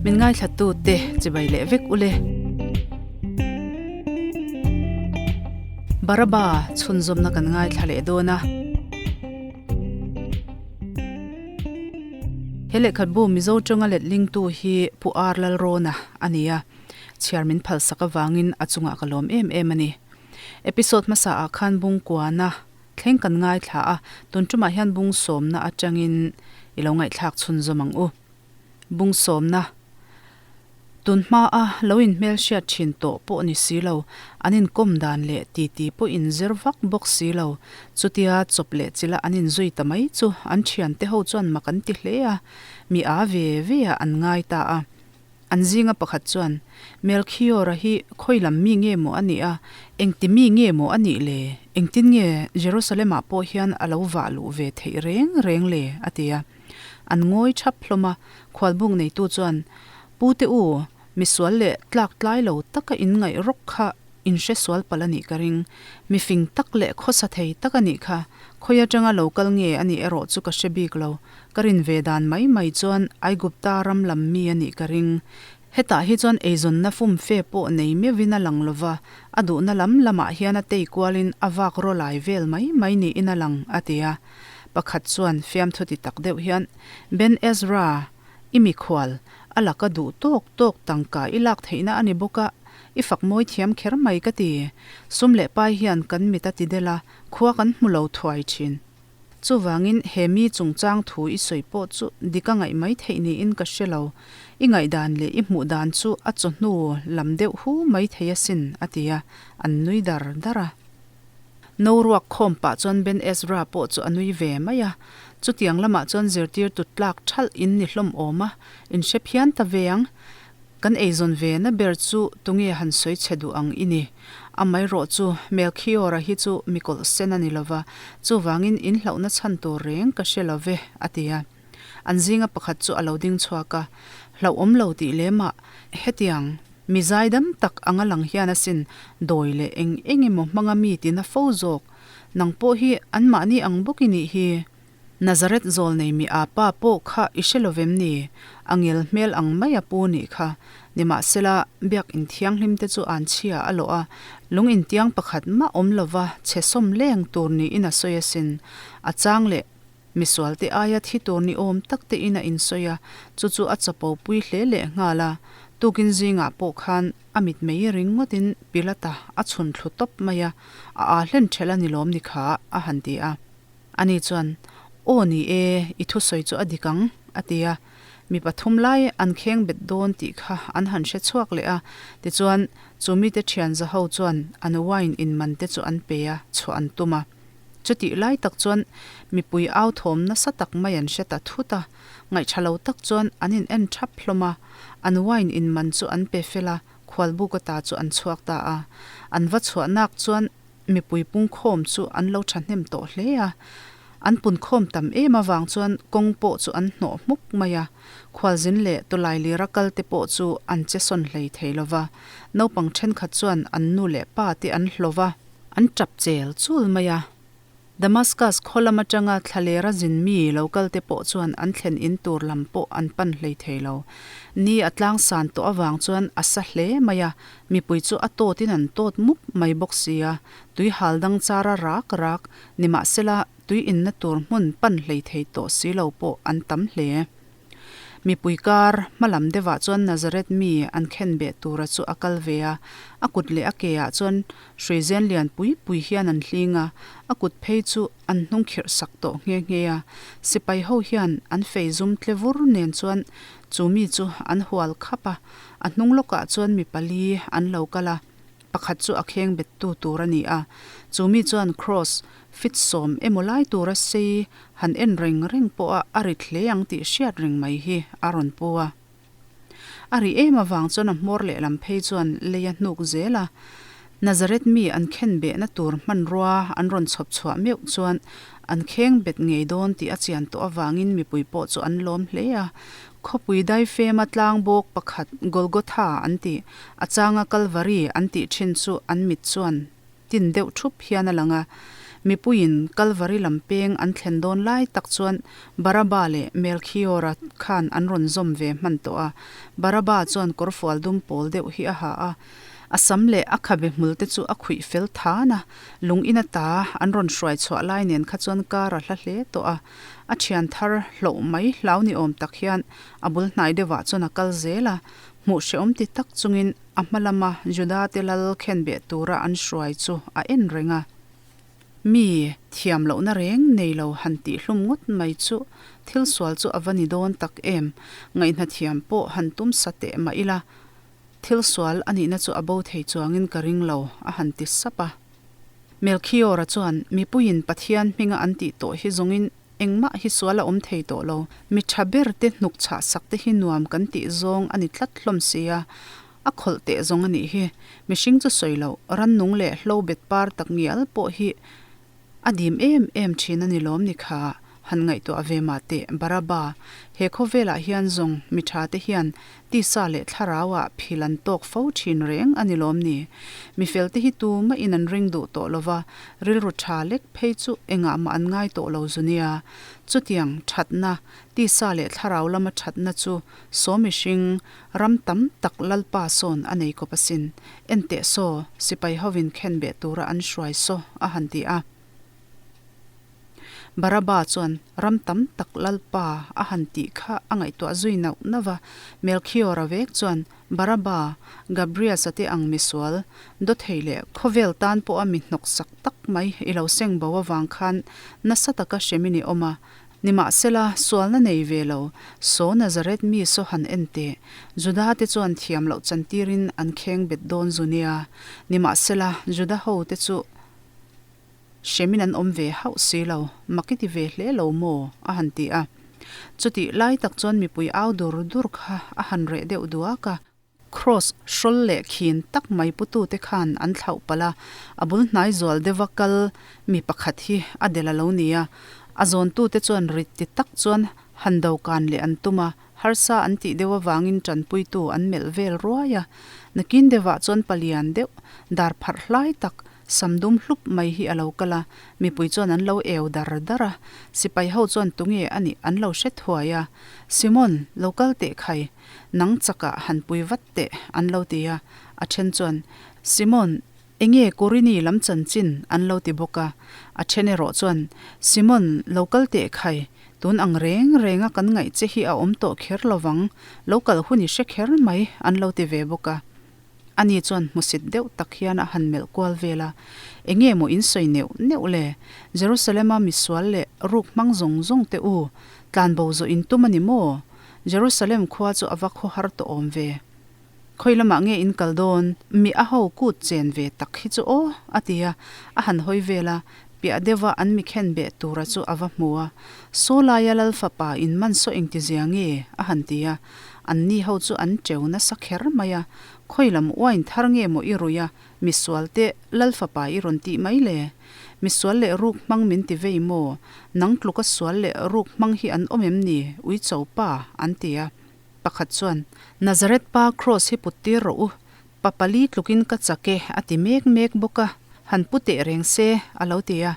Min ngaithlatute chibai leh vek ule. Baraba chhunzawmna kan ngaithla leh dawn a. He lehkhabu Mizo tawnga letlingtu hi Pu R Lalrawna a ni a, chhiar min phalsak avangin a chungah ka lawm em em a ni. Episode hmasa ah khan Bungkuana thleng kan ngaithla a, tun tumah hian bung sawmna atangin i lo ngaihthlak chhunzawm ang u. Bung sawmna Tun hmaa lo inhmelhriat thin tawh pawh ni si lo, an inkawm dan leh titi pawh inzir vak bawk si lo. Chutia chawp leh chila an inzui ta mai chu an thiante ho chuan mak an ti hle a, mi a ve ve ah an ngai ta a. An zinga pakhat chuan, Melchior-a hi khawi lam mi nge maw a nih a, engti mi nge maw a nih le? Engtin nge Jerusalem-ah pawh hian a lo vah luh ve theih reng reng le? a ti a. An ngawi thap hlawm a, khualbuk neitu chuan, Pu te u, misual leh tlak tlai lo taka inngaih rawk kha in hre sual palh a nih ka ring. Mi fing tak leh khawsa thei tak a nih kha. Khawi atanga lo kal nge a nih erawh chu ka hre bik lo. Ka rin ve dan mai mai chuan Aigupta ram lam mi a nih ka ring. Hetah hi chuan eizawnna fumfe pawh nei meuhin a lang lova, a duhna lam lamah hian a tei kualin a vak rawlai vel mai mai niin a lang, a ti a. Pakhat chuan fiamthu ti tak deuh hian, Ben Ezra, i mikhual, a laka duh tawk tawk tangka i lak theihna a ni bawk a, i fak mawi thiam kher mai ka ti. Sum leh pai hian kan mit a ti del a, khua kan hmu lo thuai thin. Chuvangin he mi chungchang thu i sawi pawh chu dik a ngaih mai theih niin ka hre lo. I ngaihdan leh i hmuh dan chu a chawhnu lam deuh hu mai thei asin, a ti a, an nui dar dar a. No ruak khawm pah chuan Ben Ezra pawh chu a nui ve mai a. Chutiang lamah chuan zirtirtu tlak thalh in ni hlawm awm a, in hre phian ta ve ang. Kan eizawn ve na ber chu tunge han sawi chhe duh ang i ni. Amaherawh chu Melchior-a hi chu mi kawlh sen a ni lova, chuvangin in hlauhna chhan tur reng ka hre lo ve, a ti a. An zinga pakhat chu a lo ding chhuak a, Hlauhawm lo tih lemah hetiang mi zaidam tak anga lang hian asin dawi leh eng eng emaw hmanga mi tina fo zawk. Nang pawh hi anmahni ang bawk i nih hi. Nazareth zawl nei mi apa pawh kha i hre lovem ni? A ngel hmel ang mai a pu nih kha. Nimahsela, biak inthianghlim te chu an chhia a lawh a, lung intiang pakhat mah awm lova chhe sawm leng tur niin a sawi asin. A chang leh misualte aia thi tur ni awm tak te in a insawi a, chu chu a chapo pui hle leh nghal a. Tukin zingah pawh khan a mitmei ringawtin Pilata a chhun thlu tawp mai a, a aa hlen ṭhelh a ni lawm ni kha, a han ti a. Ani chuan, Aw ni e, i thusawi chu a dik ang, a ti a. Mi pathum lai an kheng bet dawn tih kha an han hre chhuak leh a. Tichuan, chu mite thian zaho chuan an wine in man te chu an pe a, chhuah an tum a. Chutih lai tak chuan mipui au thawm nasa tak mai an hre ta thut a. Ngaihṭha lo tak chuan an in en ṭhap hlawm a. An wine in man chu an pe fel a, khualbuka ta chu an chhuak ta a. An va chhuah nak chuan Mipui pungkhawm chu an lo thahnem tawh hle a, an punkhawm tam em avang chuan kawng pawh chu an hnawh hmuk mai a, khualzin leh tawlai lira kal te pawh chu an che sawn hlei thei lo va, naupang thenkhat chuan an nu leh pa te an hlawh va, an tap chel chul mai a. Damascus khaw lam atanga thlalera zin mi lo kal te pawh chuan an thlen in tur lam pawh an pan hlei thei lo. Ni a tlang san tawh avang chuan a sa hle mai a, mipui chu a tawt in an tawt mup mai bawk si a, tui hal dang chara rak rak, nimahsela tui inna tur hmun pan hlei thei tawh si lo pawh an tam hle. Mipui kar hmalam deuhah chuan Nazareth mi an khen beh tura chu a kal ve a, a kut leh a ke ah chuan hruizen lian pui pui hian an hling a, a kut phei chu an hnung khirh sak tawh nghe nghe a. Sipai ho hian an fei zum tle vur nen chuan chu mi chu an hual khap a, a hnung lawkah chuan mi pali an lo kal a. Pakhat chu a kheng bettu tur a ni a, chu mi chuan Kross fit sawm emaw lai tura sei han en reng reng pawh a a rit hle ang tih hriat reng mai hi a rawn pu a. A ri em avang chuan a hmawr lehlam phei chuan lei a hnuk zel a, Nazareth mi an khen behna tur hmanrua an rawn chhawp chhuah meuh chuan an kheng bet ngei dawn tih a chian tawh avangin mipui pawh chu an lawm hle a. Khawpui daifema tlang bawk pakhat Golgotha an tih, a changa Kalvari an tih thin chu an mit chuan tin deuh thup hian a lang a. Mipuiin Kalvari lam peng an thlen dawn lai tak chuan Baraba leh Melchiora khan an rawn zawm ve hman tawh a. Baraba chuan kawrfual dum pawl deuh hi a ha a, a sam leh a khabe hmul te chu a khuih fel than a, lung in ata an rawn hruai chhuah lai nen kha chuan kar a hla hle tawh a. A thian thar hloh mai hlau ni awm tak hian a bul hnai deuhah chuan a kal zel a, hmuh hrehawm ti tak chungin a hma lama Juda te lal khenbeh tura an hruai chu a en reng a. Mi thiam lohna reng nei lo han tih hlum ngawt mai chu thil sual chu a va ni dawn tak em? Ngaihna thiam pawh han tum sa teh mah ila, thil sual a nihna chu a bo thei chuangin ka ring lo, a han ti sap a. Melchior-a chuan mipuiin Pathian hminga an tih tawh hi zawngin engmah hi sual a awm thei tawh lo. Mi tha ber te hnuk chhah sak te hi nuam kan tih zawng a ni tlat hlawm si a, a khawlh teh zawng a nih hi. Mihring chu sawi loh, rannung leh hlo bet par tak ngial pawh hi A dim em em thin a ni lawm ni kha, han ngaihtuah ve mah teh Baraba, he khawvelah hian zawng mi tha te hian tisa leh thlarau ah phil an tawk fo thin reng a ni lawm ni. Mi fel te hi tumah in an ring duh tawh lova, rilru tha lek phei chu engah mah an ngai tawh lo zu nia. Chutiang thatna, tisa leh thlarau lama thatna chu saw mihring, Ram tam tak Lalpa sawn a nei kawp asin. Enteh saw, sipai hovin khenbeh tura an hruai saw, a han ti a. Baraba chuan ram tam tak Lalpa a han tih kha a ngaihtuah zui nauh nauh va. Melchior-a vek chuan, Baraba, Gabrias-a te ang misual, dawthei leh khawvel tan pawha mi hnawksak tak mai i lo seng bo avang khan nasa taka hremin i awm a, Nimahsela, sualna nei ve lo, saw Nazareth mi saw han en teh, Juda te chuan thiam loh chantirin an kheng bet dawn zu nia. Nimahsela, Juda ho te chu hremin an awm ve hauh si lo, mak i ti ve hle lo maw? a han ti a. Chutih lai tak chuan mipui au dur dur kha a han reh deuh duak a. Kraws hrawl leh khin tak mai putute khan an thlauh palh a, a bul hnai zual deuha kal mi pakhat hi a del a lo ni a. A zawntute chuan rit ti tak chuan han do kan leh an tum a, harsa an tih deuh avangin tanpuitu an melh vel ruai a. Nakin deuhah chuan palian deuh, dar pharh hlai tak, sam dum hlup mai hi a lo kal a, mipui chuan an lo eu dar dar a. Sipai ho chuan tunge a nih an lo hre thuai a, Simon, lo kal teh khai, Nang chakah han pui vat teh, an lo ti a. A then chuan, Simon, enge Kurini lam chanchin? an lo ti bawk a. A then erawh chuan, Simon, lo kal teh khai, tun ang reng renga kan ngaih che hi a awm tawh kher lovang, lo kal hun i hre kher mai, an lo ti ve bawk a. Ani chuan hmusit deuh tak hian a han melh kual vel a, Enge maw in sawi neuh neuh le? Jerusalema misual leh ruk hmang zawng zawng te u, tlanbo zawh in tum a ni maw? Jerusalem khua chu a va khaw har tawh awm ve. Khawi lamah nge in kal dawn? Mi a ho kut chen ve tak hi chu aw, a ti a, a han hawi vel a, piah deuha an mi khen beh tura chu a va hmu a. Saw laia Lal fapa in man saw engtizia nge? a han ti a. Anni ho chu an teu nasa kher mai a, Khawi lam uain thar nge maw i ruih a, misual te Lal fapa i rawn tih mai le? Misual leh ruk hmang min ti vei maw? Nang tluka sual leh ruk hmang hi an awm em ni? Uicho pa, an ti a. Pakhat chuan, Nazareth pa kraws hi put tir rawh u, pa pali tlukin ka chak e a ti mek mek bawk a, han pu teh reng se, a lo ti a.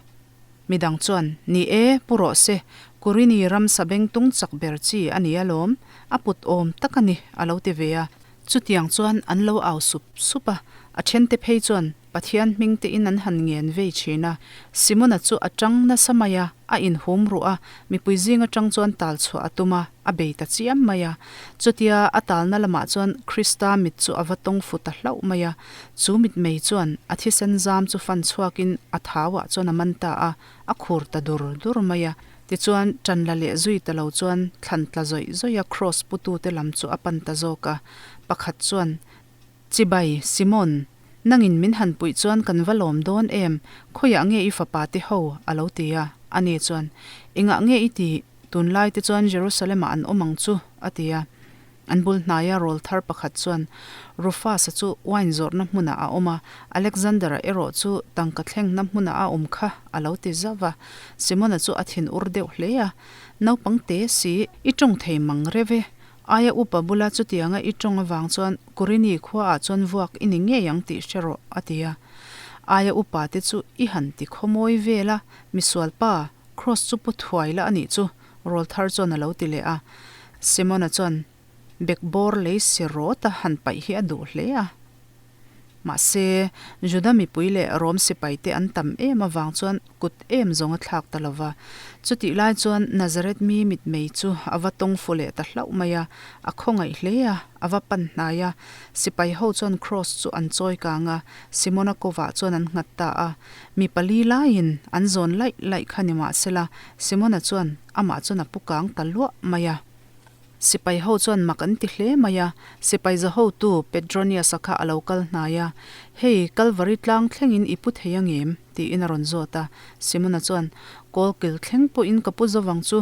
Midang chuan, Ni e, pu rawh se, Kurini ram sabeng tung chak ber chi a ni alawm, a put awm tak a ni, a lo ti ve a. Chutiang chuan an lo au sup sup a, a thente phei chuan Pathian hming tein an han ngen vei thin a. Simona chu a tang nasa mai a, a inhum ruh a, mipui zing atang chuan tal chhuah a tum a, a bei ta chiam mai a. Chutia a talna lamah chuan Krista mit chu a va tawng fu ta hlauh mai a, Chu mitmei chuan a thisen zam chu fan chhuakin a thauah chuan a man ta a, a khur ta dur dur mai a. Tichuan, ṭan la leh zui ta lo chuan thlan tla zawih zawih a kraws putute lam chu a pan ta zawk a. Pakhat chuan, Chibai, Simon, nangin min han puih chuan kan va lawm dawn em? Khawiah nge i fapa te ho? a lo ti a. Ani chuan, Engah nge i tih? Tunlai te chuan Jerusalem-ah an awm ang chu, a ti a. An bul hnaia rawl thar pakhat chuan Rufus-a chu wine zawrhna hmunah a awm a, Alexander-a erawh chu tangka thlengna hmunah a awm kha a lo ti zauh va. Simon-a chu a thin ur deuh hle a, Naupang te si, i tawng thei mang rev e. Aia upa bula chutianga i tawng avang chuan Kurini khuaah chuan vuak i ni ngei ang tih hre rawh, a ti a. Aia upa te chu i han ti khawmawi vel a, misualpa, Kraws chu pu thuai la a nih chu, rawlthar chuan a lo ti leh a. Simona chuan bekbawr lei si rawt a han paih hi a duh hle a. Mahse, Juda mipui leh Rom sipaite an tam em avang chuan kut em zawng a thlak ta lo va. Chutih lai chuan Nazareth mi mitmei chu a va tawng fu leh ta hlauh mai a, a khawngaih hle a, a va pan hnai a. Sipai ho chuan kraws chu an chawi kang a, Simona kovah chuan an nghat ta a. Mi pali laiin an zawn laih laih kha ni mahsela, Simona chuan amah chuan a pu kang ta luah mai a. Sipai ho chuan mak an ti hle mai a, sipai za hotu Petronius-a kha a lo kal hnai a, Hei, Kalvari tlang thlengin i pu thei angem? tiin a rawn zawt a. Simona chuan, Kawlkil thleng pawhin ka pu zo vang chu.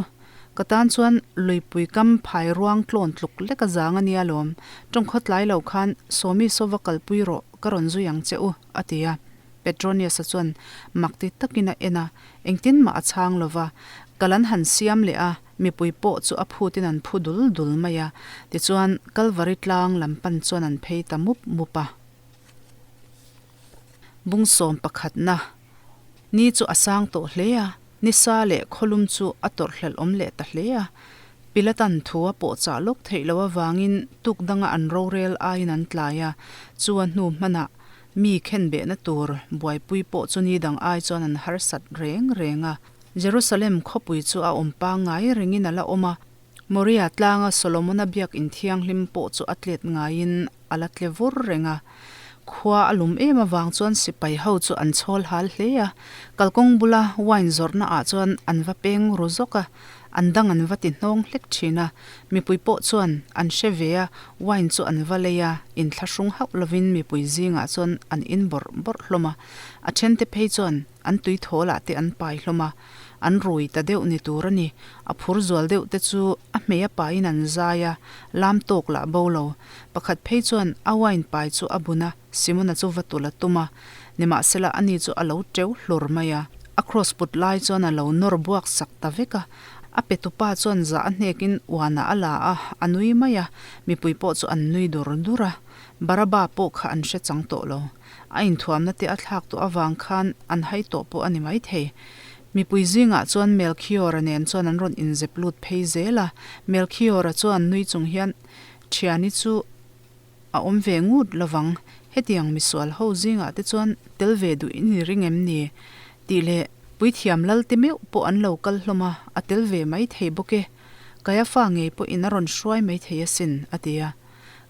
Ka tan chuan luipui kam phai ruang tlawn tluk lek a zang a nia lawm. Tawngkhaw tlai lo khan Sawmi saw va kalpui rawh, ka rawn zui ang che u, a ti a. Petronius-a chuan mak ti takin a en a, engtin mah a chhang lo va. Kal an han siam leh a, Mipui pawh chu a phutin an phu dul dul mai a, tichuan Kalvari tlang lam pan chuan an phei ta mup mup a. Bungsawm pakhatna ni chu a sang tawh hle a, nisa leh khawlum chu a tawrhhlelh awm leh ta hle a. Pilatan thu a pawh chah lawk theih loh avangin tuk danga an rorel aiin an tlai a, chu a hnu hmanah mi khenbehna tur buaipui pawh chu ni dang ai chuan an harsat reng reng a. Jerusalem khawpui chu a awm pangngai rengin a la awm a, Moria tlanga Solomona biakinn thianghlim pawh chu a tlet ngaiin a la tle vur reng a. Khua a lum em avang chuan sipai ho chu an chhawl hal hle a, kalkawng bula wine zawrhna ah chuan an va peng ru zawk a, an dang an va ti hnawng hlek thin a. Mipui pawh chuan an hre ve a, wine chu an va lei a, inthlahrung hauh lovin mipui zingah chuan an in bawrh bawrh hlawm a, a thente phei chuan An tui thawl ah te an pai hlawm a, an rui ta deuh ni tur a ni. A phur zual deuh te chu a hmei a paiin an zai a, lam tawk lah bo lo. Pakhat phei chuan a wine pai chu a bun a, Simona chu va tul a tum a. Nimahsela ani chu a lo teu hlur mai a, a cross put lai chuan a lo nawr buak sak ta vek a. A petupa chuan zah a hnekin uanah a la a, a nui mai a, mipui pawh chu an nui dur dur a. Baraba pawh kha an hre chang tawh lo. A inthuamna te a thlak tawh avang khan an hai tawh pawh a ni maithei. Mipui zingah chuan Melchior-a nen chuan an rawn inzep lut phei zel a. Melchior-a chuan nui chung hian, Thiani chu a awm ve ngut lovang, hetiang misual ho zingah te chuan tel ve duh in i ring em ni? tih leh Puithiam lal te meuh pawh an lo kal hlawm a, a tel ve maithei bawk e. Kaiafa ngei pawhin a rawn hruai maithei asin, a ti a.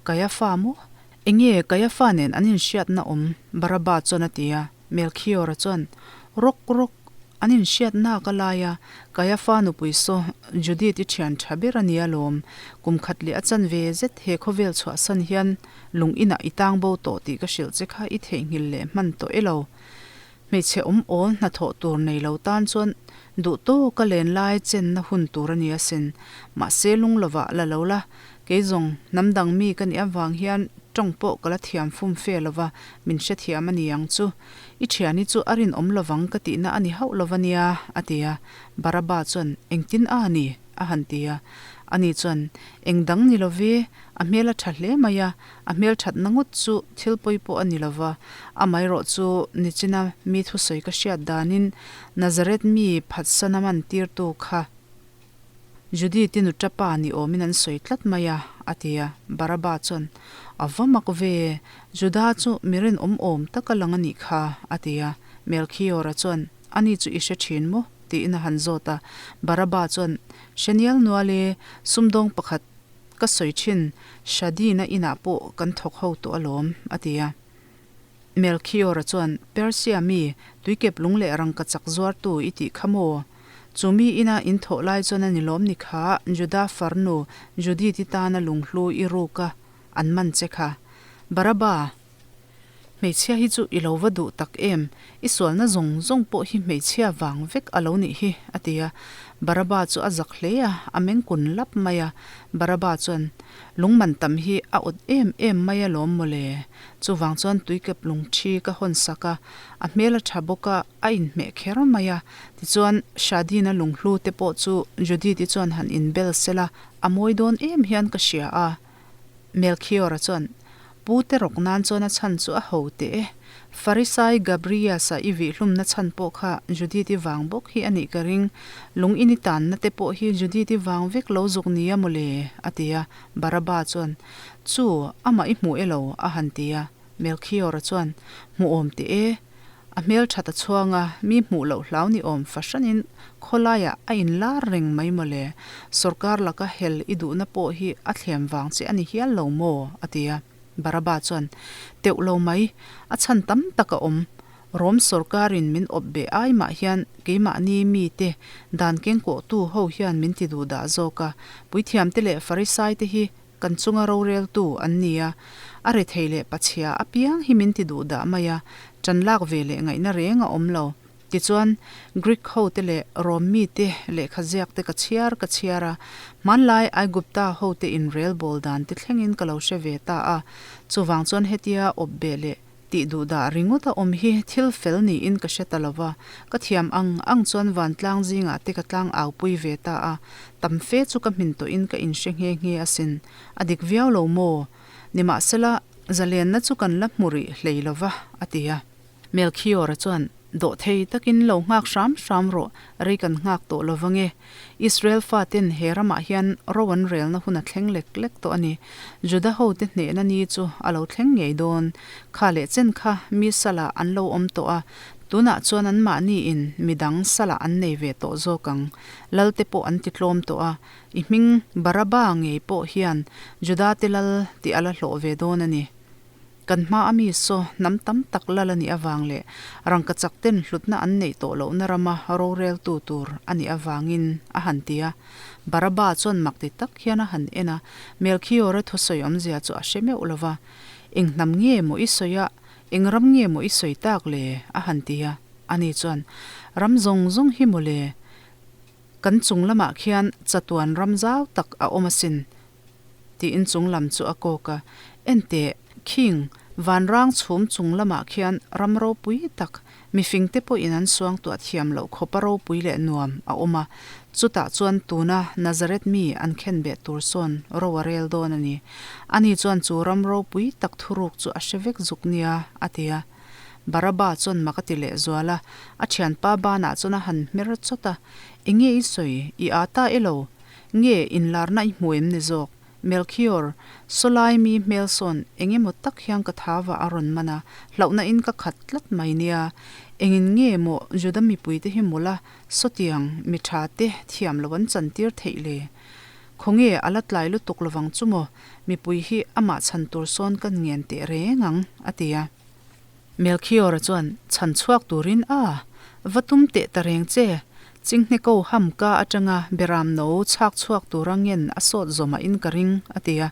Kaiafa maw? Enge Kaiafa nen an inhriatna awm? Baraba chuan a ti a. Melchior-a chuan, Rawk rawk, an inhriatna ka lai a, Kaiafa nupui saw Judith i thian tha ber a nia lawm. Kum khat leh a chanve zet he khawvel chhuahsan hian lung inah i tang bo tawh tih ka hrilh che kha i theihnghilh leh hman tawh e lo. Hmeichhe awm awl hnathawh tur nei lo tan chuan duh tawka len lai chenna hun tur a ni asin. Mahse lung lovah la lo la, kei zawng hnam dang mi ka nih avang hian tawng pawh ka la thiam fum fe lova, min hrethiam a ni ang chu. I thiani chu a rinawm lovang ka tihna a ni hauh lova nia, a ti a. Baraba chuan, Engtin a ni? a han ti a. Ani chuan, Eng dang ni love, a hmel a tha hle mai a, A hmelthatna ngawt chu thil pawi pawh a ni lo va, amaherawh chu nichina mi thusawi ka hriat danin Nazareth mi phatsana man tirtu kha Judith-i nuta pa ni awmin an sawi tlat mai a, a ti a. Baraba chuan, A va mak ve, Juda chu mi rinawm awm tak a lang a nih kha, a ti a. Melchior-a chuan, Ani chu i hre thin maw? tiin a han zawt a. Baraba chuan, Hre nial nual e, sumdawng pakhat Ka sawi thin, Shadina inah pawh kan thawk ho tawh alawm, a ti a. Melchior-a chuan, Persia mi, tuikep lung leh rangkachak zuartu i tih kha maw? Chu mi ina in thawh lai chuan a ni lawm ni kha, Juda farnu Judith-i tana lunghlu i ruk a, an man che kha. Baraba! Hmeichhia hi chu i lo va duh tak em? I sualna zawng zawng pawh hi hmeichhia vang vek a lo nih hi, a ti a. Baraba chu a zak hle a, a meng kun lap mai a. Baraba chuan, Lung man tam hi a awt em em mai alawm maw le? Chuvang chuan tuikep lung thi ka hawn sak a, a hmel a tha bawk a, a inhmeh kher mai a. Tichuan, Shadina lunghlu te pawh chu Judith-i chuan han inbel sela, a mawi dawn em hian ka hria a. Melchior-a chuan, Pu te rawk nan chuan a chhan chu a ho teh e. Farisai Gabrias-a i vihhlumna chhan pawh kha Judith-i vang bawk hi a nih ka ring. Lung in i tanna te pawh hi Judith-i vang vek lo zuk nia maw le? a ti a. Baraba chuan, Chu, amah i hmu e lo? a han ti a. Melchior-a chuan, Hmuhawm teh e. A hmel that a chhuang a, mi hmuh loh hlau ni awm fahranin khawlaiah a inlar reng mai maw le. Sorkar laka hel i duhna pawh hi a thlem vang che a ni hial lo maw? a ti a. Baraba chuan, Teuh lo mai, a chhan tam tak a awm. Rom sorkarin min awp beh ai mah hian keimahni mite dan kengkawhtu ho hian min ti duh dah zawk a. Puithiamte leh Farisaite hi kan chunga roreltu an ni a, a rethei leh pachhia apiang hi min ti duh dah mai a, ṭan lak ve leh ngaihna reng a awm lo. Tichuan, Greek hote leh Rom mite lehkha ziakte ka chhiar ka chhiar a, hmanlai Aigupta hote inrelbawl dan te thlengin ka lo hre ve ta a. Chuvang chuan hetia awp beh leh tih duh dah ringawt a awm hi thil fel niin ka hre ta lo va, ka thiam ang ang chuan vantlang zingah te ka tlang aupui ve ta a, tam fe chu ka hmin tawhin ka inhre nghe nghe asin. A dik viau lo maw? Nimahsela, zalenna chu kan la hmu rih hlei lo va, a ti a. Melchior-a chuan, Dawhthei takin lo nghak hram hram rawh, rei kan nghak tawh lo vange. Israel faten he ramah hian ro an relna hun a thleng lek lek tawh a ni. Juda hote hnehna ni chu a lo thleng ngei dawn. Kha leh chen kha mi salah an lo awm tawh a, tunah chuan anmahniin mi dang salah an nei ve tawh zawk ang. Lalte pawh an ti tlawm tawh a, i hming Baraba ngei pawh hian Judate lal tih a la hlawh ve dawn a ni. Kan hma a mi saw hnam tam tak lal a nih avang leh rangkachak ten hlutna an neih tawh lohna rama roreltu tur a nih avangin a han ti a. Baraba chuan mak ti tak hian a han en a, Melchior-a thusawi awmzia chu a hre meuh lo va. Eng hnam nge maw i sawi a, eng ram nge maw i sawi tak le? a han ti a. Ani chuan, Ram zawng zawng hi maw le? Kan chung lamah khian chatuan ram zau tak a awm asin. Tiin chung lam chu a kawk a, Enteh, King, vanrang chhum chung lamah khian ram ropui tak, mifingte pawhin an suangtuah thiam loh khawpa ropui leh nuam a awm a, chutah chuan tuna Nazareth mi an khenbeh tur sawn ro a rel dawn a ni. Ani chuan chu ram ropui tak thuruk chu a hre vek zuk nia, a ti a. Baraba chuan mak a ti lehzual a, a thianpa banah chuan a han hmer chawt a, Enge i sawi? I â ta elo? Nge inlarna i hmu em ni zawk? Melchior, Sawlai mi hmel sawn eng emaw tak hian ka thava a rawn man a, hlauhna in ka khat tlat mai nia. Engin nge maw Juda mipuite hi mawlh a, sawtiang mi tha te thiam lo an chantir theih le? Khawnge a la tlai lutuk lovang chu maw, mipui hi amah chhan tur sawn kan ngen teh reng ang, a ti a. Melchior-a chuan chhan chhuak turin a va tum teh ta reng che. Chinghne ko ham ka atanga beram no chhak chhuak tura ngen a sawt zawmah in ka ring, a ti a.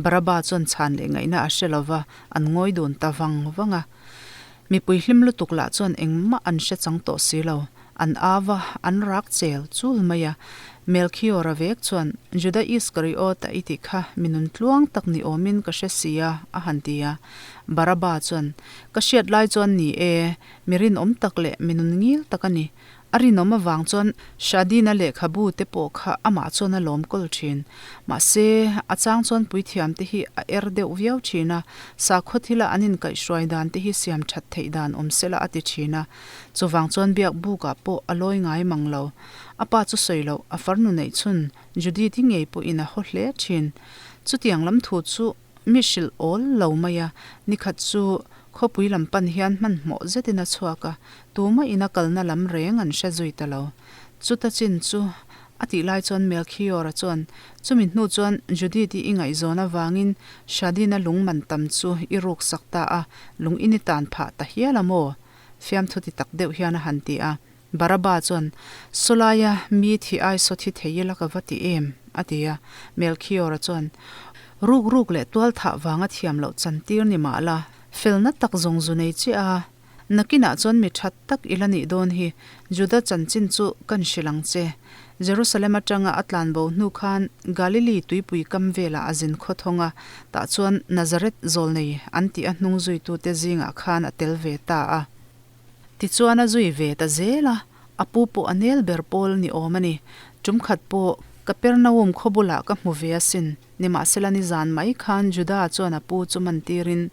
Baraba chuan chhan leh ngaihna a hre lova, an ngawi dun ta vang vang a. Mipui hlim lutuk lah chuan engmah an hre chang tawh si lo. An au a, an rak chel chul mai a. Melchior-a vek chuan, Juda Iskariot-a i tih kha mi nun tluang tak ni awmin ka hre si a, a han ti a. Baraba chuan, Ka hriat lai chuan ni e, mi rinawm tak leh mi nun ngil tak a ni. A rinawm avang chuan Shadina lehkhabu te pawh kha amah chuan a lawm kawl thin. Mahse, a chang chuan puithiam te hi a er deuh viau thin a, sakhaw thila an inkaihhruai dan te hi siam that theih dan awm sela a ti thin a. Chuvang chuan biak bukah pawh a lawi ngai mang lo. A pa chu sawi loh, a farnu neih chhun Judith-i ngei pawhin a haw hle thin. Chutiang lam thu chu mi hrilh awl lo mai a, nikhat chu khawpui lam pan hian hmanhmawh zetin a chhuak a, tumah ina kalna lam reng an hre zui ta lo. Chuta chin chu a tih lai chuan Melchior-a chuan, Chumi hnu chuan Judith-i i ngaihzawn avangin Shadin-a lung man tam chu i ruksak ta a, lung in i tan phah ta hial a maw? Fiamthu ti tak deuh hian a han ti a. Baraba chuan, Sawlaia mi thi ai saw thi thei ila ka va ti em? a ti a. Melchior-a chuan, Ruk ruk leh tual thah vanga thiam loh chantir ni mah la, felna tak zawng zu nei chiah a. Nakinah chuan mi that tak ila nih dawn hi, Juda chanchin chu kan hrilh ang che. Jerusalem atanga a tlanbo hnu khan Galili tuipui kam velah a zin khaw thawng a, tah chuan Nazareth zawlnei an tih a hnung zuitute zingah khan a tel ve ta a. Tichuan a zui ve ta zel a, a pu pawh a nel ber pawl ni awm a ni. Tum khat pawh Kapernaum khaw bulah ka hmu ve asin. Nimahsela nizan mai khan Juda chuan a pu chu mantirin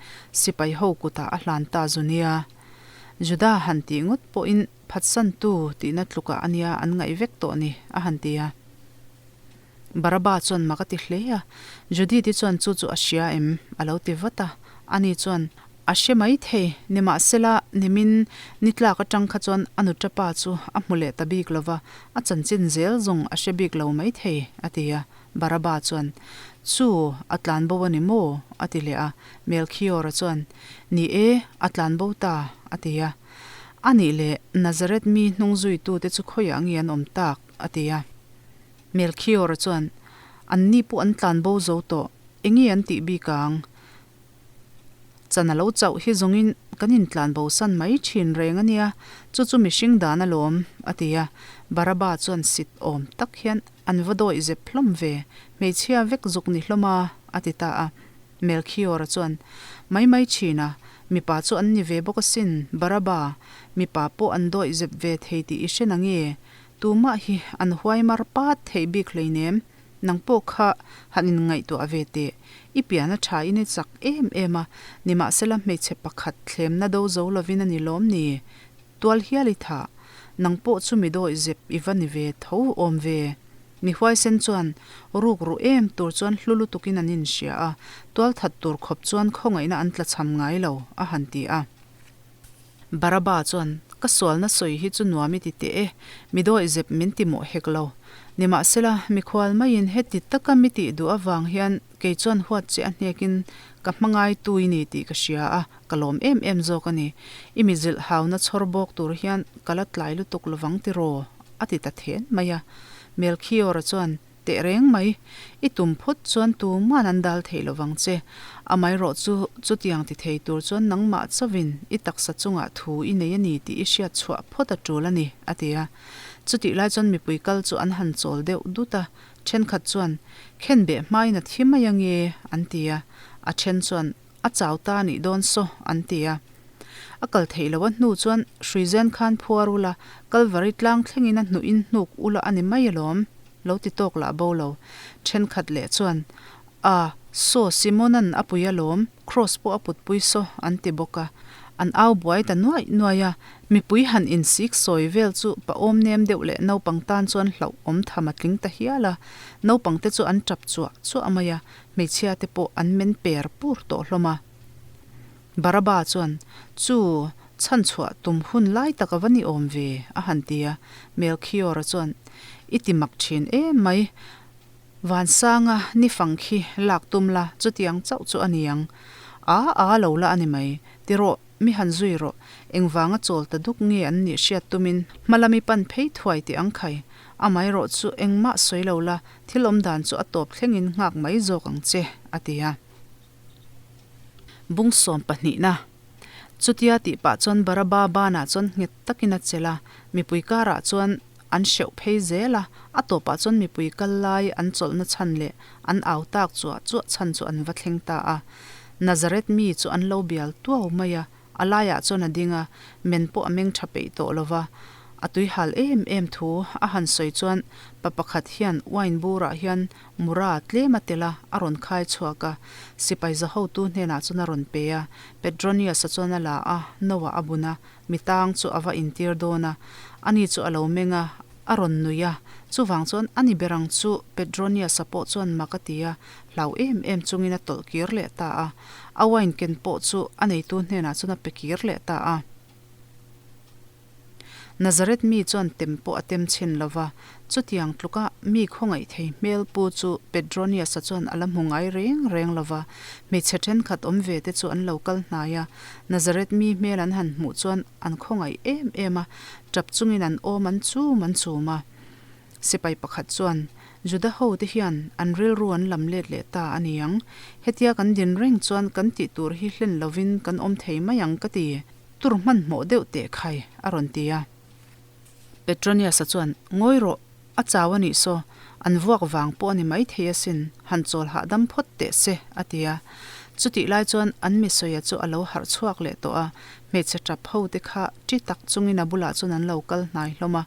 sipai ho kutah a hlan ta zu nia. Juda han tih ngawt pawhin phatsantu tihna tlukah a nia an ngaih vek tawh ni, a han ti a. Baraba chuan mak a ti hle a, Judith-i chuan chu chu a hria em? a lo ti vat a. Ani chuan, A hre mai thei, nimahsela nimin ni tlak atang kha chuan a nutapa chu a hmu leh ta bik lo va, a chanchin zel zawng a hre bik lo mai thei, a ti a. Baraba chuan, Chu, a tlanbo a ni maw? a ti leh a. Melchior-a chuan, Ni e, a tlanbo ta, a ti a. A nih leh, Nazareth mi hnungzuitute chu khawiah nge an awm tak? a ti a. Melchior-a chuan, Anni pawh an tlanbo zo tawh, enge an tih bik ang? Chan a lo chauh hi zawngin kan intlan bosan mai thin reng a nia, chu chu mihring dan alawm, a ti a. Baraba chuan sit awm tak hian an va dawih zep hlawm ve, hmeichhia vek zuk ni hlawm a, a ti ta a. Melchior-a chuan, Mai mai thin a, mipa chu an ni ve bawk asin, Baraba, mipa pawh an dawih zep ve thei tih i hre na nge? Tumah hi an huai mar pat theih bik hleinem. Nang pawh kha han inngaihtuah ve teh. I pian a tha in i chak em em a, nimahsela hmeichhe pakhat thlemna do zo lovin a ni lawm ni? Tual hial i thah. Nang pawh chu mi dawih zep i va ni ve tho awm ve. Mi huaisen chuan ruk ruh em tur chuan hlu lutukin an inhria a, tual that tur khawp chuan khawngaihna an tlachham ngai lo, a han ti a. Baraba chuan, Ka sualna sawi hi chu nuam i ti teh e, mi dawih zep min ti mawh hek lo. Nimahsela, mikhual maiin heti taka mi tih duh avang hian kei chuan huat che a hnekin ka hmangaitui i ni tih ka hria a, ka lawm em em zawk a ni. I mi zilh hauna chhawr bawk tur hian ka la tlai lutuk lovang tiraw? a ti ta then mai a. Melchior-a chuan, Teh reng mai, i tum phawt chuan tuman an dal thei lovang che. Amaherawh chu chutiang ti thei tur chuan nangmah chauhin i taksa chungah thu i nei a ni tih i hriat chhuah phawt a tul a ni, a ti a. Chutih lai chuan mipui kal chu an han chawl deuh dut a, thenkhat chuan, Khenbeh hmain a thi mai ange, an ti a. A then chuan, A chau ta a nih dawn saw, an ti a. A kal theih loh a hnu chuan hruizen khan phuar ula, Kalvari tlang thlengin a hnuhin hnuk ula a ni mai alawm, lo ti tawk lah bo lo. Thenkhat leh chuan, A, saw Simona'n a pui alawm, Kraws pawh a putpui saw, an ti bawk a. An au buai ta nuaih nuaih a, mipui han insik sawi vel chu paawm nem deuh leh naupang tan chuan hlauhawm tham a tling ta hial a. Naupangte chu an tap chuah chuah mai a, hmeichhia te pawh an men per pur tawh hlawm a. Baraba chuan, Chu, chhanchhuah tum hun lai tak a va ni awm ve, a han ti a. Melchior-a chuan, I ti mak thin em mai. Vansanga ni fang khi lak tum la, chutiang chauh chu a ni ang. A, a lo la a ni mai. Ti rawh, mi han zui rawh. Engvanga chawl ta duk nge an nih hriat tumin hma lami pan phei thuai tih ang khai. Amaherawh chu engmah sawi lo la, thil awmdan chu a tawp thlengin nghak mai zawk ang che, a ti a. Bung sawm pahnihna. Chutia tih pah chuan Baraba banah chuan nghet takin a chelh a, mipui karah chuan an hreuh phei zel a, a tawpah chuan mipui kal lai an chawlhna chhan leh an au tak chuah chuah chhan chu an va thleng ta a. Nazareth mi chu an lo bial tuau mai a, A laiah chuan a ding a, men pawh a meng tha peih tawh lo va. A tuihal em em thu a han sawi chuan pa pakhat hian wine burah hian mura tlem a tel a, a rawn khai chhuak a. Sipai za hotu hnenah chuan a rawn pe a, Petronius-a chuan a la a, no-ah a bun a, mi tang chu a va intir dawn a. Ani chu a lo meng a, a rawn nui a. Chuvang chuan ani ber ang chu Petronius-a pawh chuan mak a ti a, hlau em em chungin a tawlh kir leh ta a. A wine ken pawh chu a neitu hnenah chuan a pe kir leh ta a. Nazareth mi chuan tem pawh a tem chhin lo va, chutiang tluka mi khawngaih thei hmel pu chu Petronius-a chuan a la hmu ngai reng reng lo va. Hmeichhe thenkhat awm ve te chu an lo kal hnai a, Nazareth mi hmel an han hmuh chuan an khawngaih em em a, tap chungin an awm an chum an chum a. Sipai pakhat chuan, Juda hote hian an rilru an lam let leh ta a ni ang. Hetia kan din reng chuan kan tih tur hi hlen lovin kan awm thei mai ang ka ti. Tur hmanhmawh deuh teh khai, a rawn ti a. Petronius-a chuan, Ngawi rawh, a chau a nih saw, an vuak vang pawh a ni maithei asin, han chawl hahdam phawt teh se, a ti a. Chutih lai chuan an misawia chu a lo harh chhuak leh tawh a, Hmeichhe tap ho te kha ṭi tak chungin a bulah chuan an lo kal hnai hlawm a,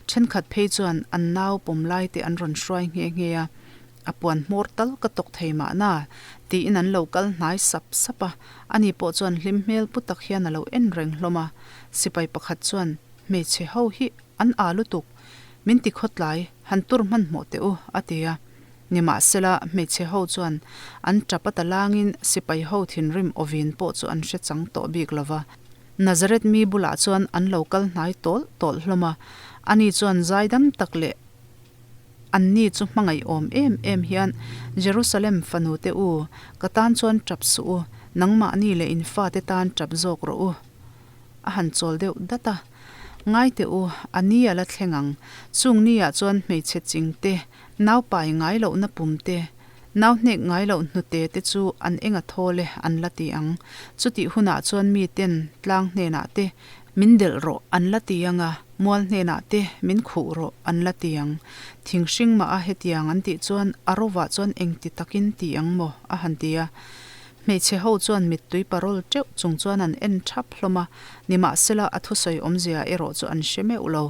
ṭhenkhat phei chuan an nau pawm lai te an rawn hruai nghe nghe a. A puan hmawr tal ka tawk thei mahna, tiin an lo kal hnai sap sap a. Ani pawh chuan hlim hmel pu tak hian a lo en reng hlawm a. Sipai pakhat chuan, Hmeichhe ho hi an â lutuk, min ti khawtlai, han tur hmanhmawh teh u, a ti a. Nimahsela, hmeichhe ho chuan an tap a ta langin sipai ho thinrim awvin pawh chu an hre chang tawh bik lo va. Nazareth mi bulah chuan an lo kal hnai tawlh tawlh hlawm a, ani chuan zaidam tak leh anni chu hmangaihawm em em hian, Jerusalem fanute u, ka tan chuan tap suh u, nangmahni leh in fate tan tap zawk rawh u. A han chawl deuh dat a. Ngai teh u, a ni a la thleng ang. Chung ni ah chuan hmeichhe ching te, nau pai ngai lohna pum te, nau hnek ngai loh hnute te chu an eng a thawl e an la ti ang. Chutih hunah chuan mi ten tlang hnenah te min delh rawh an la ti ang a, mual hnenah te min khuh rawh an la ti ang. Thing hring mah a hetiang an tih chuan a rovah chuan engti takin ti ang maw a han ti a. Hmeichhe ho chuan mittui parawl teuh chung chuan an en thap hlawm a, nimahsela a thusawi awmzia erawh chu an hre meuh lo.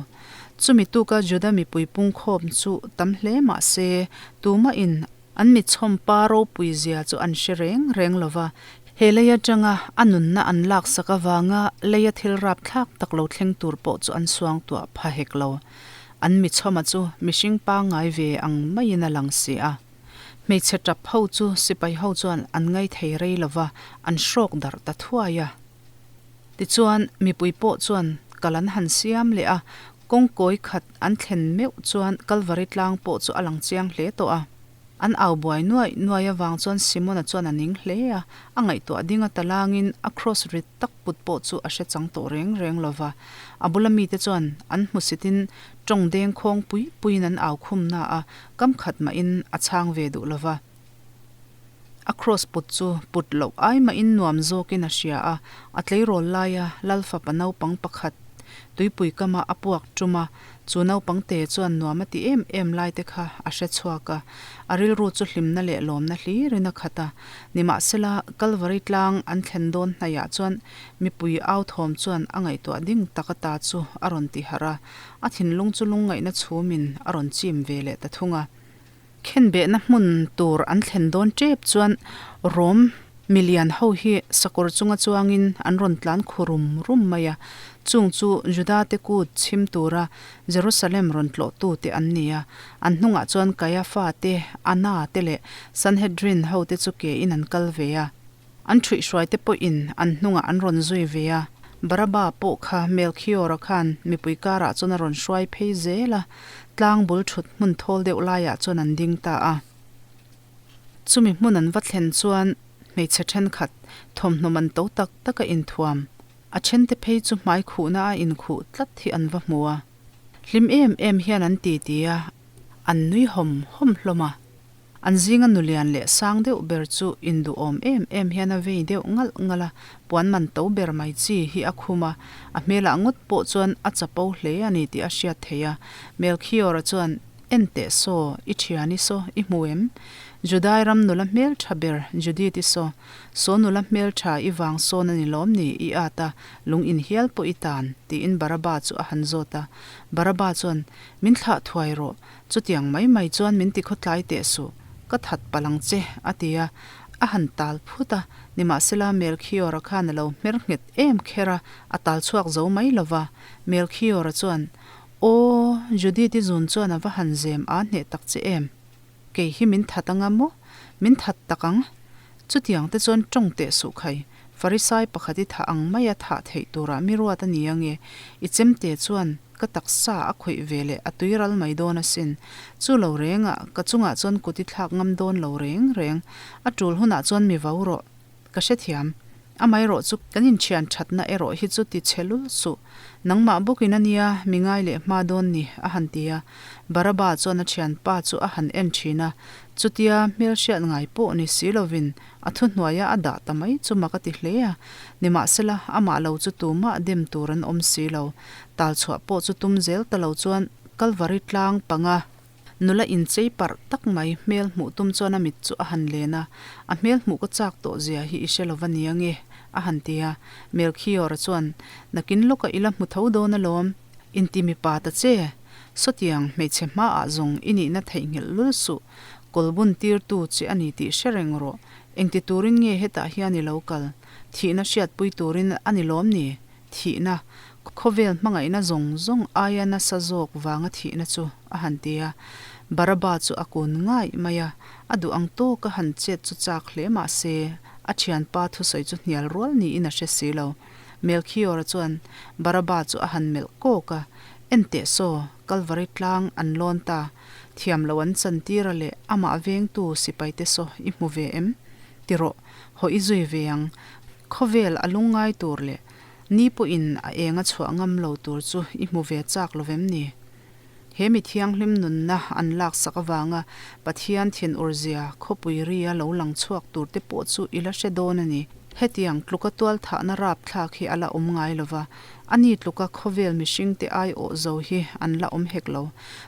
Chumi tuka Juda mipui pungkhawm chu tam hle mah se, tumahin an mitchhawm pa ropui zia chu an hre reng reng lo va. He lei atanga a nunna an laksak avanga leia thil rapthlak tak lo thleng tur pawh chu an suangtuah pha hek lo. An mitchhawma chu mihring pangngai ve ang maiin a lang si a. Hmeichhe tap ho chu sipai ho chuan an ngaithei rei lo va, an hrawk darh ta thuai a. Tichuan, mipui pawh chuan kal an han siam leh a, kawngkawi khat an thlen meuh chuan Kalvari tlang pawh chu a lang chiang hle tawh a. An au buai nuaih nuaih avang chuan Simona chuan a ning hle a, a ngaihtuah ding a talangin a kraws rit tak put pawh chu a hre chang tawh reng reng lo va. A bula mite chuan an hmusitin tawng deng khawng pui puiin an au khum na a, Kam khat mahin a chhang ve duh lova. A kraws put chu put loh ai mahin nuam zawkin a hria a, a tleirawl laia Lal fapa naupang pakhat tuipui kama a puak tum a, chu naupang te chuan nuam a ti em em lai te kha a hre chhuak a, a rilru chu hlimna leh lawmna hlirin a khat a. Nimahsela, Kalvari tlang an thlen dawn hnaihah chuan mipui au thawm chuan a ngaihtuah ding tak ata chu a rawn ti harh a, A thinlung chu lungngaihna chhumin a rawn chim ve leh ta thung a. Khenbehna hmun tur an thlen dawn tep chuan Rom milian ho hi sakawr chunga chuangin an rawn tlan khu rum rum mai a. Chung chu Juda te kut chhim tura Jerusalem rawn tlawhtu te an ni a. An hnungah chuan Kaiafa te, Anna te leh Sanhedrin ho te chu ke in an kal ve a. An ṭhuihhruaite pawhin an hnungah an rawn zui ve a, Baraba pawh kha Melchior-a khan mipui karah chuan a rawn hruai phei zel a, tlang bul ṭhut hmun thawl deuh laiah chuan an ding ta a. Chumi hmun an va thlen chuan hmeichhe ṭhenkhat thawmhnaw man to tak taka inthuam, a ṭhente phei chu hmai khuhna a inkhuh tlat hi an va hmu a. Hlim em em hian an titi a, an nui hawm hawm hlawm a. An zinga nulian leh sang deuh ber chu induhawm em em hian a vei deuh ngalh ngalh a, puan man to ber mai chi hi a khum a, a hmelah ngawt pawh chuan a chapo hle a ni tih a hriat theih a. Melchior-a chuan, En teh saw, i thian i saw, i hmu em? Judai ram nula hmel tha ber Judith i saw, saw nula hmel tha i vang sawn a ni lawm ni i at a, lung inhial pawh i tan, tiin Baraba chu a han zawt a. Baraba chuan, Min thlah thuai rawh, Chutiang mai mai chuan min ti khawtlai teh suh, ka that palh ang che, a ti a. A han tal phut a, nimahsela Melchior-a khan a lo hmer nghet em kher a, a tal chhuak zo mai lo va. Melchior-a chuan, Aw, Judith-i zun chuan a va han zem a hneh tak che em? Kei hi min that anga maw? Min that tak ang? Chutiang te chuan tawng teh suh khai, Farisai pakhat i thah ang maia thah theih turah mi ruat a ni ange, i chemte chuan ka taksa a khawih ve leh a tui ral mai dawn asin. Chu lo rengah ka chungah chuan kut i thlak ngam dawn lo reng reng. A tul hunah chuan mi vau rawh. Ka hrethiam. Amaherawh chu kan inthian thatna erawh hi chu ti chhe lul suh. Nangmah bawkin a nia mi ngai leh hma dawn ni, a han ti a. Baraba chuan a thianpa chu a han en thin a. Chutia hmelhriat ngai pawh ni si lovin a thuhnuaia a dah ta mai chu mak a ti hle a. Nimahsela, amah lo chu tumah dem tur an awm si lo. Tal chhuah pawh chu tum zel ta lo chuan Kalvari tlang panga nula inchei parh tak mai hmel hmuh tum chuan a mit chu a han len a, A hmel hmuh ka chak tawh zia hi i hre lo va nia nge? a han ti a. Melchior-a chuan, Nakin lawkah i la hmu tho dawn alawm, inti mipa ta che. Sawtiang hmeichhe hmaah zawng i nihna theihnghilh lul suh, kawl bun tirtu che a ni tih hre reng rawh. Engti turin nge hetah hian i lo kal? Thihna hriatpui turin a ni lawm ni? Thihna, khawvel hmangaihna zawng zawng aia nasa zawk vanga thihna chu, a han ti a. Baraba chu a kun ngaih mai a, a duh ang tawka han chet chu chak hle mah se, a thianpa thusawi chu hnial rual niin a hre si lo. Melchior-a chuan Baraba chu a han melh kawk a, Enteh saw, Kalvari tlang an lawn ta, thiam lo an chantir a leh amah vengtu sipaite saw i hmu ve em? Ti rawh, haw i zui ve ang. Khawvel a lungngai tur leh ni pawhin a eng a chhuah ngam lo tur chu i hmu ve chak lo vem ni? He mi thianghlim nunna an laksak avanga Pathian thinur zia khawpui ria lo lang chhuak tur te pawh chu i la hre dawn a ni. Hetiang tluka tualthahna rapthlak hi a la awm ngai lo va, ani tluka khawvel mihringte aiawh zo hi an la awm hek lo.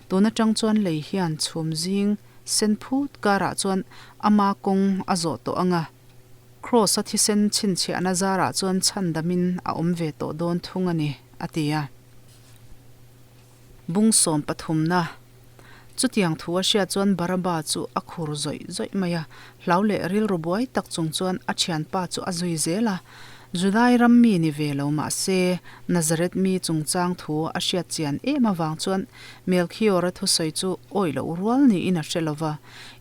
Tun atang chuan lei hian chhum zing sen phut karah chuan ama kawng a zawh tawh ang a, Kraws-a thisen chhinchhiahna zarah chuan chhandamin a awm ve tawh dawn thung a ni, a ti a. Bung sawm pathumna. Chutiang thu a hriat chuan Baraba chu a khur zawih zawih mai a, hlau leh rilru buai tak chung chuan a thianpa chu a zui zel a. Judai ram mi ni ve lo mah se, Nazareth mi chungchang thu a hriat chian em avang chuan Melchior-a thusawi chu awih loh rual niin a hre lo va.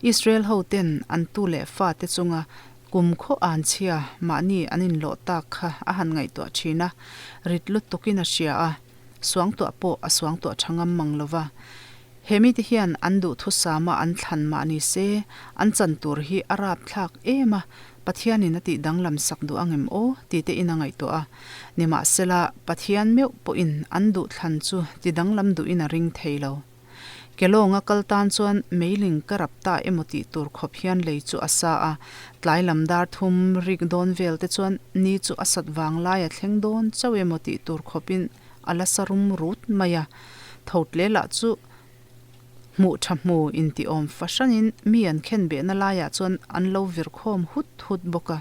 Israel hoten an tu leh fate chunga kum khaw an chhia mahni an inlawh tak kha a han ngaihtuah thin a, rit lutukin a hria a. Suangtuah pawh a suangtuah tha ngam mang lo va. He mite hian an duhthusama an thlan mah ni se, an chan tur hi a rapthlak em a, Pathianin a tih danglam sak duh ang em aw? ti te in a ngaihtuah a. Nimahsela, Pathian meuh pawhin an duhthlan chu ti danglam duhin a ring thei lo. Kelawnga kal tan chuan meiling ka rap ta emaw tih tur khawp hian lei chu a sa a, tlai lam dar thum rik dawn vel te chuan ni chu a sat vang lai a thleng dawn chauh emaw tih tur khawpin a la sa rum rut mai a. Tho tle lah chu hmuh tha hmu intiawm fahranin mi an khenbehna laiah chuan an lo vir khawm hut hut bawk a.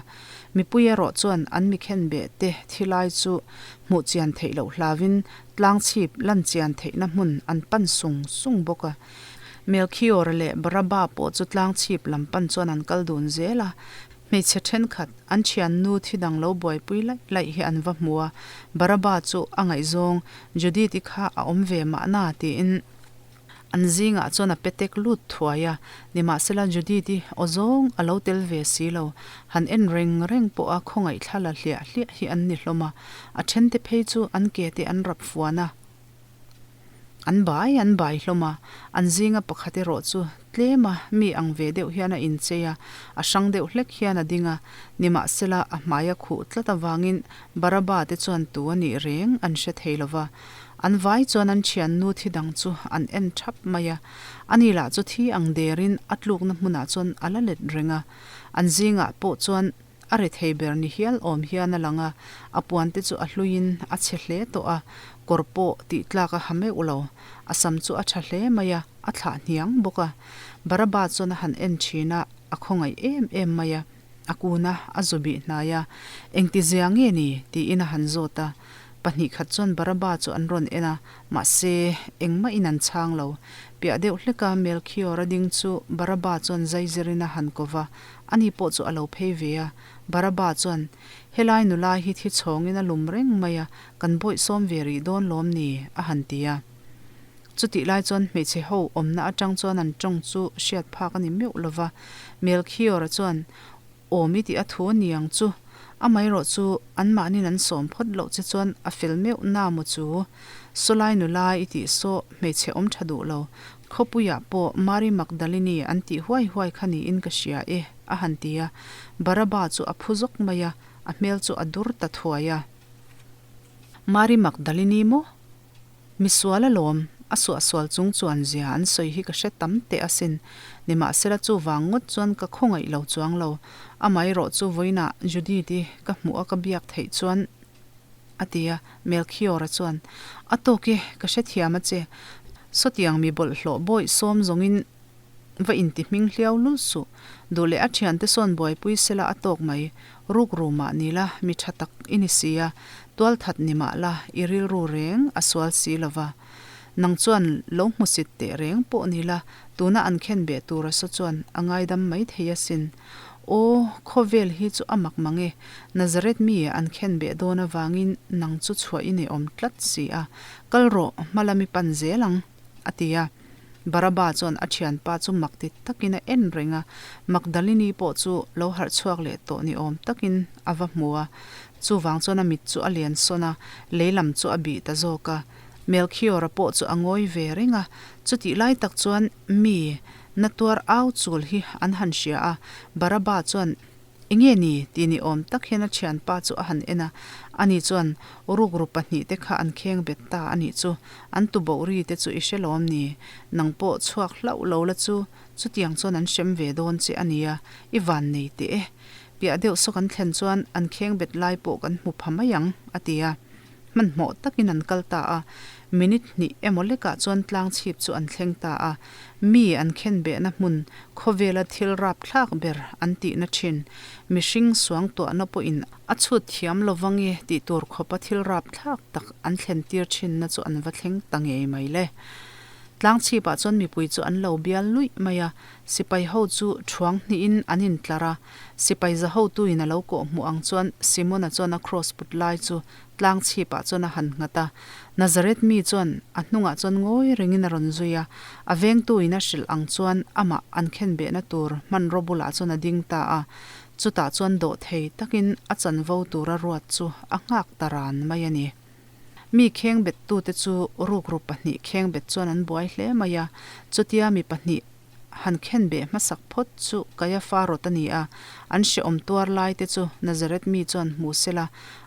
Mipui erawh chuan an mi khenbeh te thi lai chu hmuh chian theih loh hlauin Tlang chhip lan chian theihna hmun an pan sung sung bawk a. Melchior leh Barabba pawh chu tlang chhip lam pan chuan an kal dun zel a. Hmeichhe thenkhat, an thiannu thi dang lo buaipui laih laih hi an va hmu a. Barabba chu a ngaihzawng Judith-i kha a awm ve mahna tiin An zingah chuan a petek lut thuai a, nimahsela Judith-i aw zawng a lo tel ve si lo. Han en reng reng pawh a khawngaih thla la hliah hliah hi an ni hlawm a, a thente phei chu an ke te an rap fuan a, an bai an bai hlawm a. An zinga pakhat erawh chu tlem a, mi ang ve deuh hian a inchei a, a hrang deuh hlek hian a ding a, nimahsela a hmai a khuh tlat avangin Baraba te chuan tu a nih reng an hre thei lo va. An vai chuan an thiannu thi dang chu an en thap mai a, ani lah chu thi ang derin a tlukna hmunah chuan a la let reng a. An zingah pawh chuan a rethei ber ni hial awm hian a lang a, a puan te chu a hluiin a chhe hle tawh a, kawr pawh tih tlak a ha meuh lo. A sam chu a tha hle mai a, a thlah hniang bawk a. Baraba chuan a han en thin a, a khawngaih em em mai a. A kun a, a zu bih hnai a, Engtizia nge ni? tiin a han zawt a. Pahnih khat chuan Baraba chu an rawn en a, mahse, engmah in an chhang lo. Piah deuh hleka Melchior a ding chu Baraba chuan zaizirin a han ko va, ani pawh chu a lo phei ve a. Baraba chuan, Helai nula hi thi chhawngin a lum reng mai a, kan bawihsawm ve rih dawn lawm ni? a han ti a. Chutih lai chuan hmeichhe ho awmna atang chuan an tawng chu hriat phak a ni meuh lo va. Melchior-a chuan, Awm i tih a thu a ni ang chu. Amaherawh chu anmahnin an sawm phawt loh che chuan a fel meuh na maw chu? Sawlai nula i tih saw hmeichhe awm tha duh lo. Khawpuiah pawh Mary Magdalene an tih huai huai kha niin ka hria e, a han ti a. Baraba chu a phu zawk mai a, a hmel chu a dur ta thuai a. Mary Magdalene maw? Misual alawm, a suahsual chung chuan zia an sawi hi ka hre tam teh asin. Nimahsela chuvang ngawt chuan ka khawngaih lo chuang lo. Amaherawh chu vawiinah Judith-i ka hmuh a ka biak theih chuan a ti a, Melchior-a chuan, A tawk e, ka hrethiam a che. Sawtiang mi bawlhhlawh bawih sawm zawngin Va inti hming hliau lul suh. Duh leh a thiante sawn buaipui sela a tawk mai. Ruk ru mah ni la, mi tha tak i ni si a, tualthat ni mah la, i rilru reng a sual si lo va. Nang chuan lo hmusit teh reng pawh ni la, tuna an khen beh tura saw chuan a ngaidam mai thei asin. Aw, khawvel hi chu a mak mang e, Nazareth mi an khen beh dawn avangin nang chu chhuah i nei awm tlat si a, kal rawh, hma lam i pan zel ang, a ti a. Baraba chuan a thianpa chu mak ti takin a en reng a, Magdalini pawh chu lo harh chhuak leh tawh ni awm takin a va hmu a. Chuvang chuan a mit chu a lian sawn a, lei lam chu a bih ta zawk a. Melchior-a pawh chu a ngawi ve reng a, chutih lai tak chuan mi na tuar au chul hi an han hria a, Baraba chuan Enge ni? tih ni awm tak hian a thianpa chu a han en a, ani chuan rukru pahnihte kha an kheng bet ta a nih chu, an tuboh ri te chu i hre lawm ni? Nang pawh chhuak hlauh lo la chu, chutiang chuan an hrem ve dawn che a nia, i van nei teh e. Piah deuh saw kan thlen chuan an kheng bet lai pawh kan hmu pha mai ang, a ti a. Hmanhmawh takin an kal ta a, minute hnih emaw lekah chuan tlang chhip chu an thleng ta a. Mi an khenbehna hmun khawvela thil rapthlak ber an tihna thin, mihring suangtuahna pawhin a chhut thiam lo vange tih tur khawpa thil rapthlak tak an thlen tir thinna chu an va thleng ta ngei mai le. Tlang chhipah chuan mipui chu an lo bial luih mai a, sipai ho chu thuang hnihin an intlar a, Sipai za hotuin a lo kawh hmuh ang chuan Simona chuan a kraws put lai chu tlang chhipah chuan a han nghat a. Nazareth mi chuan a hnungah chuan ngawi rengin a rawn zui a, a vengtuin a hrilh ang chuan amah an khenbehna tur hmanraw bulah chuan a ding ta a. Chutah chuan dawhthei takin a chanvo tura ruat chu a nghak ta ran mai a ni. Mi khengbettute chu rukru pahnih khengbet chuan an buai hle mai a, chutia mi pahnih Han khenbeh hmasak phawt chu Kaiafa rawt a ni a, an hrehawm tuar lai te chu Nazareth mi chuan hmu sela,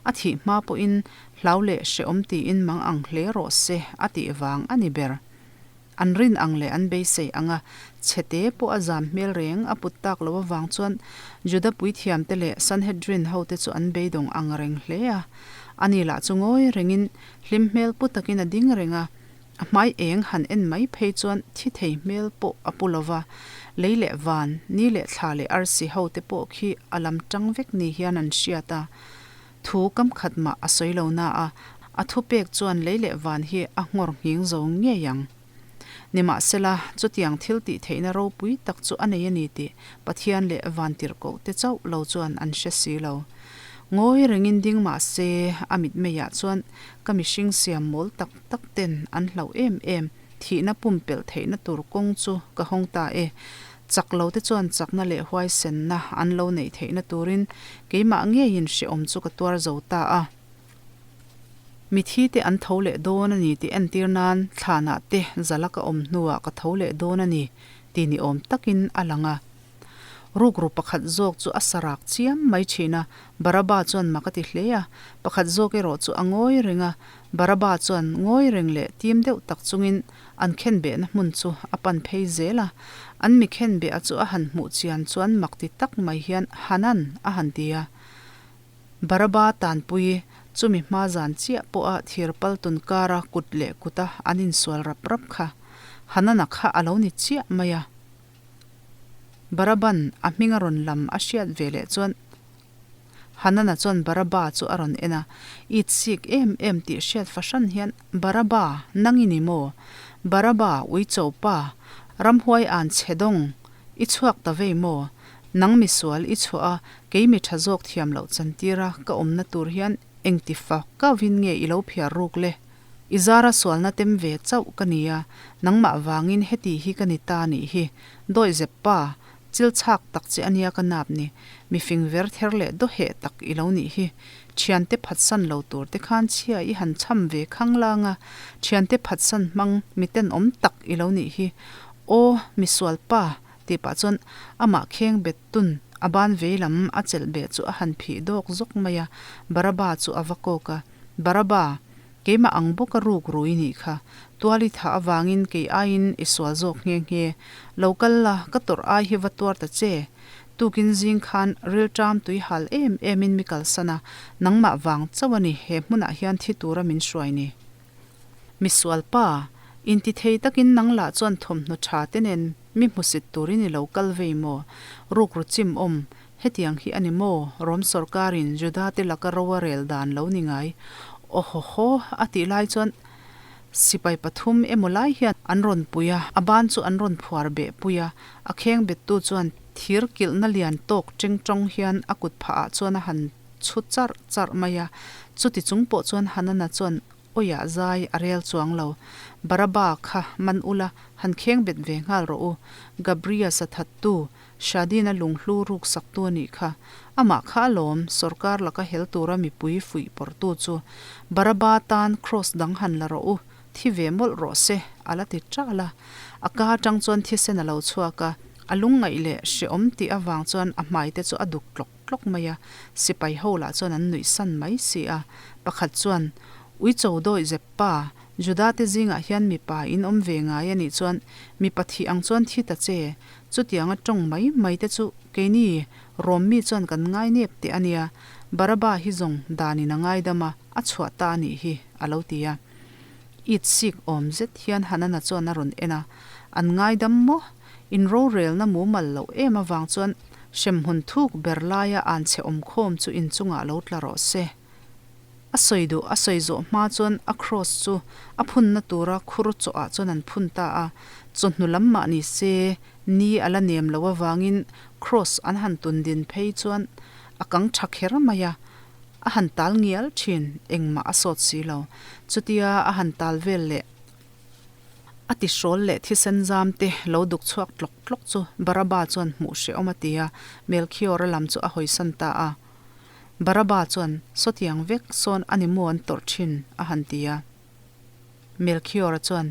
a thih hma pawhin hlau leh hrehawm tiin mang ang hle rawh se a tih vang a ni ber. An rin ang leh an beisei ang a, chhete pawh a zam hmel reng a put tak loh avang chuan Juda puithiamte leh Sanhedrin hote chu an beidawng ang reng hle a. Ani lah chu ngawi rengin hlim hmel pu takin a ding reng a, A hmai eng han en mai phei chuan thi thei hmel pawh a pu lova, lei leh van, ni leh thla leh arsi ho te pawh khi a lam tang vek ni hian an hriat a. Thu kam khat mah a sawi lo na a, a thu pek chuan lei leh van hi a nghawr nghing zo ngei ang. Nimahsela, chutiang thil tih theihna ropui tak chu a nei a ni tih Pathian leh Vantirhkoh te chauh lo chuan an hre si lo. Ngawi rengin ding mah se, a mitmeiah chuan ka mihring siam mawl tak tak ten an hlauh em em, thihna pumpelh theihna tur kawng chu ka hawng ta e. Chak lo te chuan chakna leh huaisenna an lo neih theihna turin keimah ngeiin hrehawm chu ka tuar zo ta a. Mithi te an tho leh dawn a ni tih entir nan thlanah te zala ka awm hnuah ka tho leh dawn a ni ti ni awm takin a lang a. Rukru pakhat zawk chu a sarak chiam mai thin a, Baraba chuan mak a ti hle a, pakhat zawk erawh chu a ngawi reng a, Baraba chuan ngawi reng leh tim deuh tak chungin an khenbehna hmun chu a pan phei zel a, an mi khenbeh a chu a han hmuh chian chuan mak ti tak mai hian Hanan a han ti a. Baraba tanpui, chumi hma zan chiah pawha thir pal tun kara kut leh kuta an insual rap rap kha Hanana kha a lo ni chiah mai a. Baraban a hming a rawn lam a hriat ve leh chuan Hanana chuan Baraba chu a rawn en a, It sik em em tih hriat fahran hian, Baraba, nang i ni maw? Baraba, uicho pa, ramhuai an chhe dawng, i chhuak ta vei maw? Nang misual i chhuah a, kei mi tha zawk thiam loh chantir a ka awmna tur hian engti fa kauvin nge i lo phiar ruk le? I zara sualna tem ve chauh ka ni a, nangmah vangin heti hi ka ni ta nih hi. Dawihzep pa, chil chhak tak che ania ka nap ni, mi fing ver ther leh dawheh tak i lo nih hi. Thiante phatsan lo tur te khan chhia i han cham ve khang lang a, thiante phatsan hmang mi tenawm tak i lo nih hi. Aw, misual pa, tih pah chuan amah kheng bet tun a ban vei lam a chelh beh chu a han phih dawk zawk mai a, Baraba chu a va kawk a. Baraba, keimah ang bawka ruk rui nih kha, tual i thah avangin kei aiin i sual zawk nghe nghe. Lo kal la, ka tawrh ai hi va tuar ta che. Tukin zing khan rilṭam tui hal em emin mi kalsan a, nangmah vang chauh a ni he hmunah hian thi tura min hruai ni. Misual pa, intithei takin nang lah chuan thawmhnaw tha te nen mi hmusit turin i lo kal vei maw? Rukru chim awm, Hetiang hi a ni maw? Rom sawrkarin Juda te laka ro a rel dan lo ni ngai. Awhawhaw a tih lai chuan. Sipai pathum emaw lai hian an rawn pui a, a ban chu an rawn phuar beh pui a, a kheng bettu chuan thir kilhna lian tawk teng tawng hian a kut phah ah chuan a han chhu charh charh mai a, chuti chung pawh chuan Hanana chuan Awiah zai a rel chuang lo. Baraba kha man ula han kheng bet ve nghal rawh u. Gabrias a thattu, Shadina lunghlu ruk saktu a nih kha. Amah kha a lawm, sorkar laka hel tura mipui fuih pawrhtu chu. Baraba tan kraws dang han la rawh u, thi ve mawlh rawh se, a la ti ṭal a. A ka atang chuan thisen a lo chhuak a, a lungngaih leh hrehawm tih avang chuan a hmai te chu a duk tlawk. tlawk mai a, sipai ho lah chuan an nuih san mai si a. Pakhat chuan, Uicho dawih zep pa, Juda te zingah hian mipa in awm ve ngai a nih chuan mipa thih ang chuan thi ta che, chutianga tawng mai mai te chu keini Rom mi chuan kan ngai nep teh a nia, Baraba hi zawng danin a ngaidam a, a chhuah ta a nih hi, a lo ti a. It sik awm zet hian Hanana chuan a rawn en a, An ngaidam maw? In rorelna mumal loh em avang chuan hremhmun thuk ber laia an chhe awmkhawm chu inchungah lo tla rawh se. A sawi duh a sawi zawh hma chuan a kraws chu a phunna tura khur chawhah chuan an phun ta a, chawhnu lam mah ni se ni a la nem loh avangin kraws an han tun din phei chuan a kang tha kher mai a, a han tal ngial thin engmah a sawt si lo. Chutia a han tal vel leh. A ti hrawl leh thisen zam te lo duk chhuak tlawk tlawk chu Baraba chuan hmuh hrehawm a ti a, Melchior-a lam chu a hawisan ta a. Baraba chuan, Sawtiang vek sawn a ni maw an tawrh thin? a han ti a. Melchior-a chuan,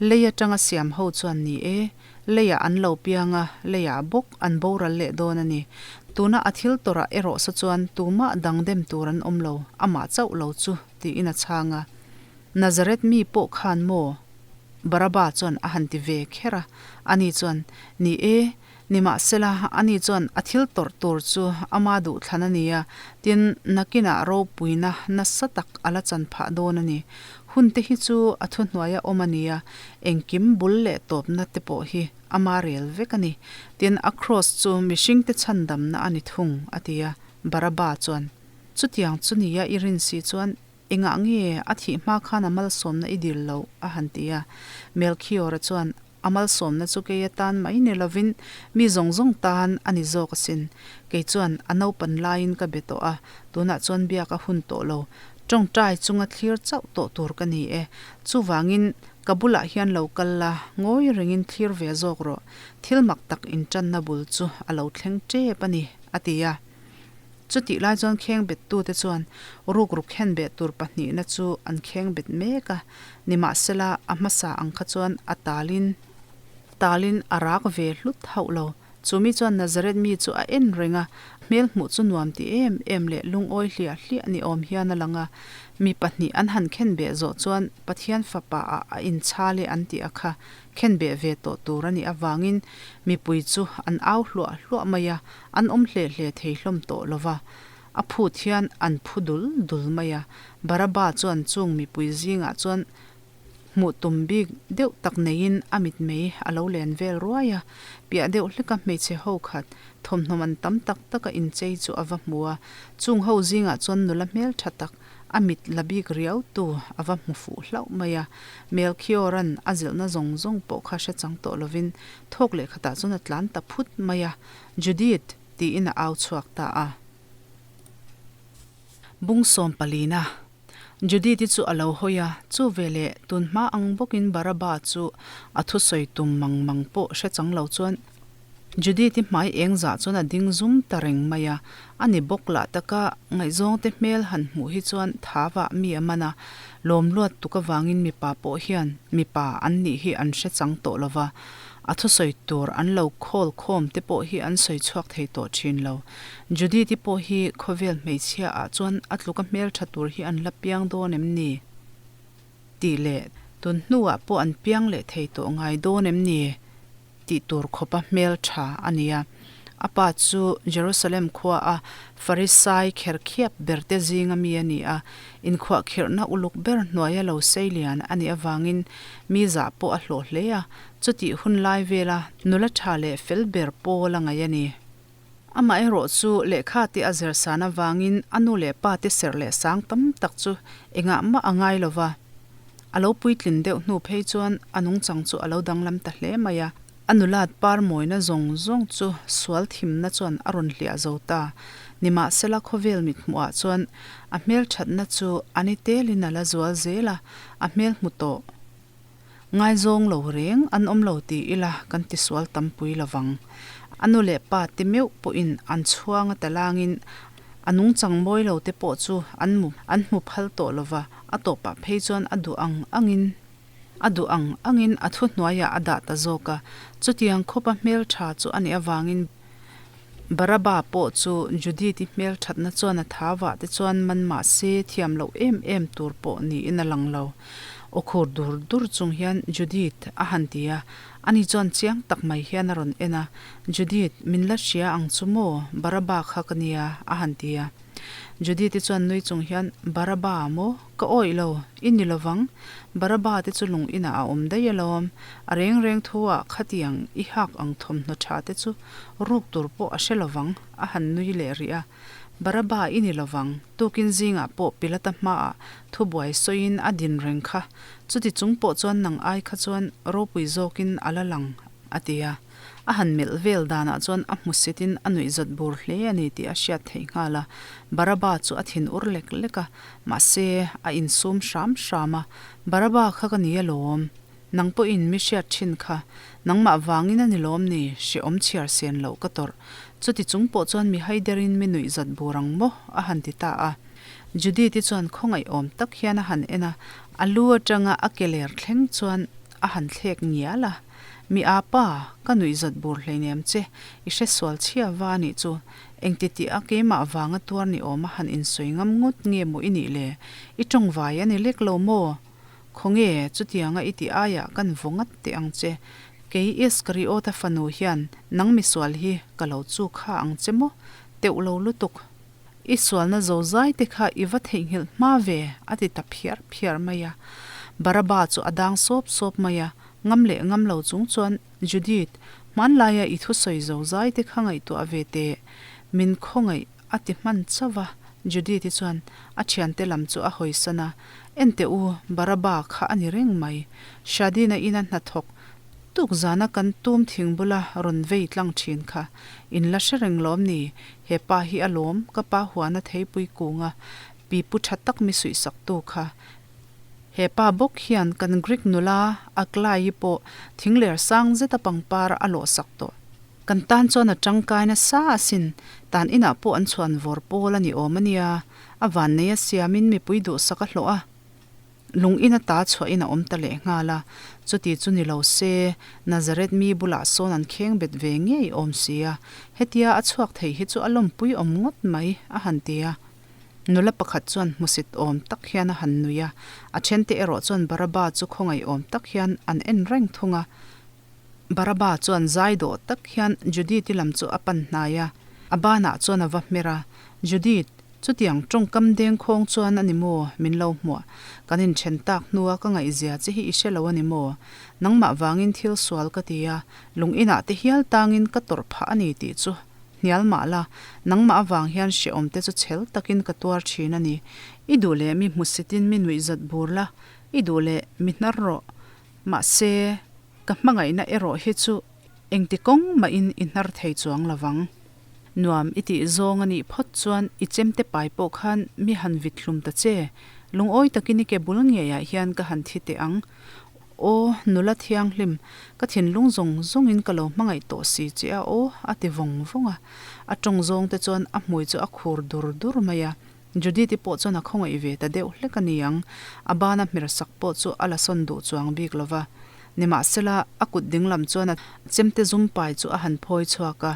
Lei atanga siam ho chuan ni e, leiah an lo piang a, leiah bawk an boral leh dawn a ni. Tuna a thil tawrhah erawh saw chuan tumah dang dem tur an awm lo, amah chauh lo chu, tiin a chhang a. Nazareth mi pawh khan maw? Baraba chuan a han ti ve kher a. Ani chuan, Ni e, nimahsela, ani chuan a thil tawrh tur chu ama duhthlan a ni a, tin, nakinah ropuina nasa tak a la chan phah dawn a ni. Hunte hi chu a thuhnuaia awm a ni a, engkim bul leh tawpna te pawh hi ama rel vek a ni. Tin, a kraws chu mihringte chhandamna a ni thung, a ti a. Baraba chuan, Chutiang chu nia i rin si chuan Engah nge a thih hma khan a malsawmna i dil loh? a han ti a. Melchior-a chuan, A malsawmna chu kei atan mai ni lovin mi zawng zawng tan a ni zawk asin. Kei chuan a naupan laiin ka be tawh a, tunah chuan biak a hun tawh lo. Tawngtai chunga thlir chauh tawh tur ka ni e. Chuvangin ka bulah hian lo kal la, ngawi rengin thlir ve zawk rawh. Thil mak tak intanna bul chu a lo thleng tep a ni, a ti a. Chutih lai chuan khengbettute chuan rukru khenbeh tur pahnihna chu an khengbet mek a, nimahsela a hmasa ang kha chuan a talin talin a rak ve hlut hauh lo. Chumi chuan Nazareth mi chu a en reng a, hmel hmuh chu nuam ti em em leh lungawi hliah hliah ni awm hian a lang a. Mi pahnih an han khenbeh zawh chuan Pathian fapa ah a inchhal e an tih a kha khenbeh ve tawh tur a nih avangin mipui chu an au hluah hluah mai a, An awm hle hle thei hlawm tawh lo va, a phut hian an phu dul dul mai a. Baraba chuan chung mipui zingah chuan hmuh tum bik deuh tak neiin a mitmei a lo len vel ruai a. Piah deuh hleka hmeichhe ho khat thawmhnaw man tam tak taka inchei chu a va hmu a. Chung ho zingah chuan nula hmeltha tak a mit la bik riau tu a va hmu fuh hlauh mai a. Melchior-a'n a zilhna zawng zawng pawh kha hre chang tawh lovin thawk leh khatah chuan a tlan ta phut mai a. Judith! tiin a au chhuak ta a. Bung sawm palina Judith-i chu a lo hawi a, chu veleh tun hma ang bawkin Baraba chu a thusawi tum mang mang pawh hre chang lo chuan Judith-i hmai eng zah chuan a ding zum ta reng mai a. A ni bawk lah taka ngaihzawngte hmel han hmuh hi chuan thavah mi a man a, lawm luat tuk avangin mipa pawh hian mipa an nih hi an hre chang tawh lo va. A thusawi tur an lo khawl khawm te pawh hi an sawi chhuak thei tawh thin lo. Judith-i pawh hi khawvel hmeichhia ah chuan a tluka hmeltha tur hi an la piang dawn em ni? tih leh tun hnuah pawh an piang leh thei tawh ngai dawn em ni? tih tur khawpa hmeltha a ni a. A pa chu Jerusalem khua a Farisai kherkhiap berte zinga mi a ni a, inkhuahkhirhna uluk ber hnuaia lo sei lian a nih avangin mi zah pawh a hlawh hle a. Chutih hun lai vela nula tha leh fel ber pawl a ngaih a ni. Amaherawh chu lehkha te a zir san avangin a nu leh pa te serh leh sang tam tak chu engah mah a ngai lo va. A lo puitlin deuh hnu phei chuan a nungchang chu a lo danglam ta hle mai a. A nulat par mawina zawng zawng chu sual thimna chuan a rawn hliah zo ta. Nimahsela khawvel mithmuhah chuan a hmelthatna chu a ni telin a la zual zel a, a hmel hmu tawh. Ngaizawng lo reng an awm lo ti ila kan tisual tampui lovang. A nu leh pa te meuh pawhin an chhuang a talangin a nungchang mawi lo te pawh chu an mu an hmu phal tawh lova, a tawpah phei chuan a duh ang angin a duh ang angin a thuhnuaiah a dah ta zawk a. Chutiang khawpa hmeltha chu a nih avangin Baraba pawh chu Judith-i hmelthatna chuan a tha vah te chuan man mah se thiam loh em em tur pawh niin a lang lo. Aw khur dur dur chung hian Judith a han ti a, ani chuan chiang tak mai hian a rawn en a, Judith, min la hria ang chu maw? Baraba kha ka nia a han ti a. Judith-i chuan nui chung hian, Baraba maw? Ka awih lo, i ni lovang. Baraba te chu lung inah a awm daih alawm. A reng reng thu ah khatiang i hak ang thawmhnaw tha te chu ruk tur pawh a hre lovang, a han nui leh rih a. Baraba i ni lovang, tukin zingah pawh Pilata hmaah thubuai sawiin a din reng kha. Chuti chung pawh chuan nang ai kha chuan ropui zawkin a la lang, a ti a. A han melh vel danah chuan a hmusitin a nuihzat bur hle a ni tih a hriat theih nghal a. Baraba chu a thin ur lek lek a, mahse a insum hram hram a, Baraba kha ka ni alawm, nang pawhin mi hriat thin kha, nangmah vangin a ni lawm ni, hrehawm chhiar sen loh ka tawrh. Chuti chung pawh chuan mi haiderin mi nuihzat bur ang maw? a han ti ta a. Judith-i chuan khawngaihawm tak hian a han en a, a lu atanga a ke ler thleng chuan a han thlek ngial a. Mi a pa, ka nuihzat bur hleinem che, i hre sual chhia va anih chu. Engti tih a keimah vanga tuar ni awm a han insawi ngam ngawt nge maw i nih le? I tawng vai a ni lek lo maw? Khawnge, chutianga i tih aiah kan vaw ngat teh ang che. Kei Iskariota fanu hian nang misual hi ka lo chu kha ang che maw? Teuh lo lutuk. I sualna zo zai te kha i va theihnghilh hma ve, a ti ta phiar phiar mai a. Baraba chu a dang sawp sawp mai a, ngam leh ngam lo chung chuan, Judith, hmanlaia i thusawi zo zai te kha ngaihtuah ve teh, min khawngaih a ti hman chauh a. Judith-i chuan a thiante lam chu a hawisan a, Enteh u, Baraba kha a ni reng mai. Shadina ina hnathawk Tuk zana kan tum thing bula rawn vei tlang thin kha in la hre reng lawm ni? He pa hi a lawm, ka pa huana theipui kunga pipu tha tak mi suihsak tu kha. He pa bawk hian kan Greek nula Aglai-i pawh thingler sang zeta pangpar a lawhsak tawh. Kan tan chuan a tangkai nasa asin, tan inah pawh an chhuan vawr pawl a ni awm a nia, a vannei a siamin mipui duhsak a hlawh a. Lung in ata chhuahin a awm ta leh nghal a, chuti chu ni lo se, Nazareth mi bulah sawn an kheng bet ve ngei awm si a, hetia a chhuak thei hi chu a lawmpui awm ngawt mai, a han ti a. Nula pakhat chuan hmusit awm tak hian a han nui a, a thente erawh chuan Baraba chu khawngaih awm tak hian an en reng thung a. Baraba chuan zai dawh tak hian Judith-i lam chu a pan hnai a, a banah chuan a va hmer a, Judith, chutiang tawngkam dengkhawng chuan a ni maw min lo hmuah? Kan inthen tak hnua ka ngaihzia che hi i hre lo a ni maw? Nangmah vangin thil sual ka ti a, lung inah te hial tangin ka tawrh phah a ni tih chu hnial mah la, nangmah avang hian hrehawm te chu chhel takin ka tuar thin a ni. I duh leh mi hmusitin mi nuihzat bur la, i duh leh mi hnar rawh. Mahse, ka hmangaihna erawh hi chu engti kawng mahin i hnar thei chuang lo vang. Nuam i tih zawng a nih phawt chuan i chemte pai pawh khan mi han vit hlum ta che. Lungawi takin i ke bul ngeiah hian ka han thi teh ang. Aw, nula thianghlim, ka thinlung zawng zawngin ka lo hmangaih tawh si che a aw, a ti vawng vawng a. A tawng zawngte chuan a hmui chu a khur dur dur mai a. Judith-i pawh chuan a khawngaih ve ta deuh hlek a ni ang, a bana hmersak pawh chu a la sawn duh chuang bik lo va. Nimahsela, a kut dinglam chuan a chemte zum pai chu a han phawi chhuak a,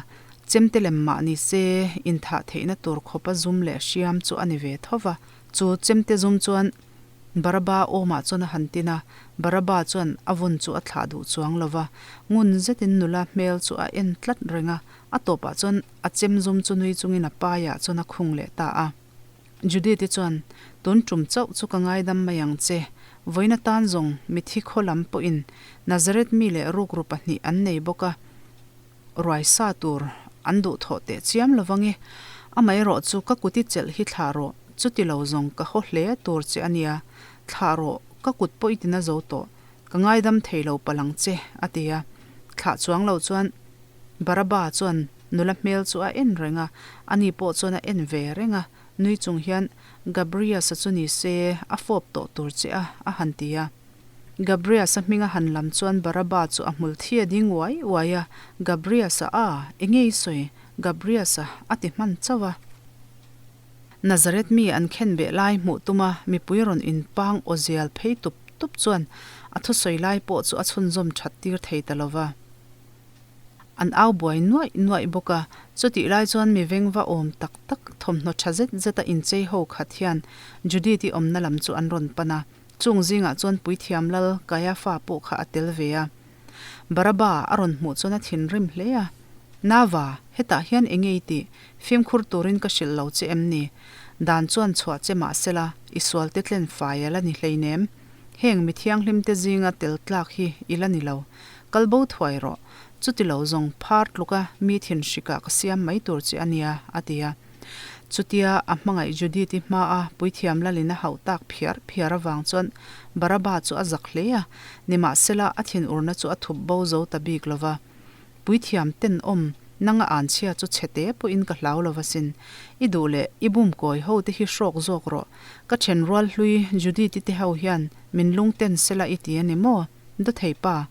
chemte lem mah ni se, inthah theihna tur khawpa zum leh hriam chu a ni ve tho va. Chu chemte zum chuan Baraba awmah chuan a han tin a, Baraba chuan a vun chu a thlah duh chuang lo va, ngun zetin nula hmel chu a en tlat reng a, A tawpah chuan a chem zum chu nui chungin a paiah chuan a khung leh ta a. Judith-i chuan, Tun tum chauh chu ka ngaidam mai ang che. Vawiin atan zawng mithi khaw lam pawhin Nazareth mi leh rukru pahnih an nei bawk a, ruai sa tur an duhthawh teh chiam lo vang e. Amaherawh chu ka kut i chelh hi thlah rawh, chuti lo zawng ka haw hle tur che a nia. Thlah rawh. Ka kut pawh i tina zo tawh. Ka ngaidam thei lo palh ang che, a ti a. Thlah chuang lo chuan Baraba chuan nula hmel chu a en reng a, ani pawh chuan a en ve reng a. Nui chung hian, Gabrias-a chu ni se, a fawp tawh tur che a, a han ti a. Gabrias-a hming a han lam chuan Baraba chu a hmul thi a ding uai uai a, Gabrias-a a, enge i sawi? Gabrias-a a ti hman chauh a. Nazareth mi an khen beh lai hmuh tuma mipui rawn inpang aw zial phei tup tup chuan a thusawi lai pawh chu a chhunzawm that tir thei ta lo va. An au buai nuaih nuaih bawk a, chutih lai chuan mi vengva awm tak tak thawmhnaw tha zet zeta inchei ho khat hian Judith-i awmna lam chu an rawn pan a, chung zingah chuan puithiam lal Kaiafa pawh kha a tel ve a. Baraba a rawn hmuh chuan a thinrim hle a, Nava, hetah hian eng nge i tih? Fimkhur turin ka hrilh lo che em ni? Dan chuan chhuah che mah sela, i sualte tlen fai a la ni hleinem. Heng mi thianghlimte zinga tel tlak hi i la ni lo. Kal bo thuai rawh. Chuti lo zawng phar tluka mi thinhrikah ka siam mai tur che a nia, a ti a. Chutia a hmangaih Judith-i hmaa puithiam lalin a hauh tak phiar phiar avang chuan Baraba chu a zak hle a, nimahsela a thinurna chu a thup bo zo ta bik lo va. Puithiam tenawm, nanga anchhia chu chhete pawhin ka hlau lo va sin. I duh leh i bum kawi ho te hi hrawk zawk rawh. Ka thenrual hlui Judith-i te ho hian min lungten sela i ti a ni maw? Dawthei pa,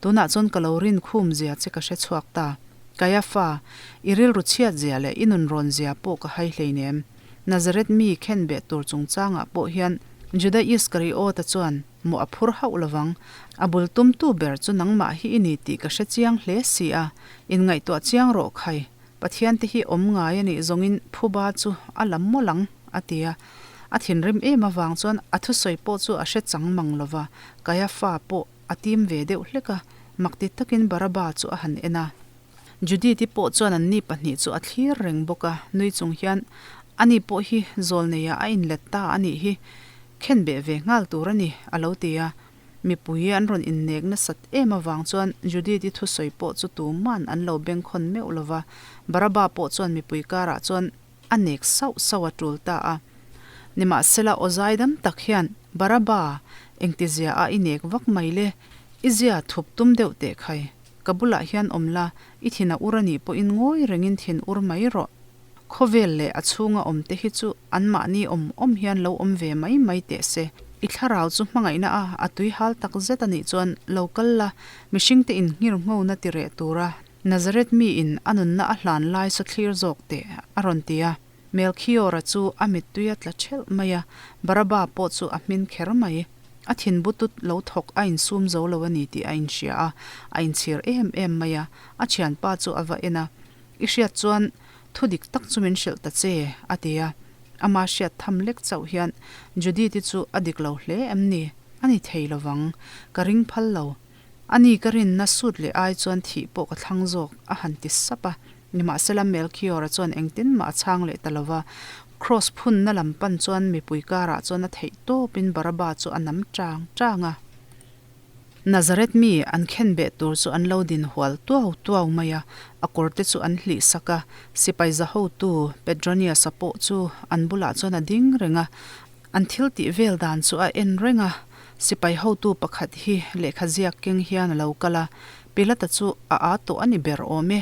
tunah chuan ka lo rin khum zia che ka hre chhuak ta. Kaiafa, i rilru chhiat zia leh i nunrawn zia pawh ka hai hleinem. Nazareth mi khen beh tur chungchangah pawh hian Juda Iskariota chuan mawh a phur hauh lovang. A bul tumtu ber chu nangmah hi i ni tih ka hre chiang hle si a, inngaihtuah chiang rawh khai. Pathian te hi awm ngai a nih zawngin phuba chu a la mawlh ang, a ti a. A thinrim em avang chuan a thusawi pawh chu a hre chang mang lova, Kaiafa pawh A tim ve deuh hlek a, makti takin Baraba chu a han en a. Judith-i pawh chuan anni pahnih chu a thlir reng bawk a, nui chung hian, Ani pawh hi zawlneiah a inlet ta a nih hi, khen beh ve nghal tur a ni, a lo ti a. Mipui an rawn innek nasat em avang chuan Judith-i thusawi pawh chu tuman an lo bengkhawn meuh lo va, Baraba pawh chuan mipui karah chuan, A nek sauh sauh a tul ta a. Nimahsela aw zaidam tak hian, Baraba, engtizia a i nek vak mai le? I zia thup tum deuh teh khai. Ka bulah hian awm la, i thin a ur a nih pawhin ngawi rengin thin ur mai rawh. Khawvel leh a chhunga awm te hi chu anmahni awm awm hian lo awm ve mai mai teh se. I thlarau chu hmangaihna a a tui hal tak zet a nih chuan lo kal la, mihringte inngir nghona ti reh tura Nazareth mi in a nunna a hlan lai saw thlir zawk teh, a rawn ti a. Melchior-a chu a mittui a tla ṭhelh mai a, Baraba pawh chu a hmin kher mai. A thin butut lo thawk a insum zo lo a ni tih a inhria a, a inchhir em em mai a. A thianpa chu a va en a, I hriat chuan thu dik tak chu min hrilh ta che, a ti a. Ama hriat tham lek chauh hian Judith-i chu a dik lo hle em ni? A ni thei lovang, ka ring phal lo. A ni ka rinna sut leh ai chuan thih pawh ka thlang zawk, a han ti sap a. Nimahsela Melchior-a chuan engtin mah a chhang leh ta lo va, Kraws phunna lam pan chuan mipui karah chuan a theih tawpin Baraba chu a nam chang chang a. Nazareth mi an khen beh tur chu an lo din hual tuau tuau mai a, a kawr te chu an hlih sak a, sipai za hotu Petronius-a pawh chu an bulah chuan a ding reng a, An thil tih vel dan chu a en reng a, sipai hotu pakhat hi lehkha ziak keng hian a lo kal a, Pilata chu a aa tawh a ni ber awm e,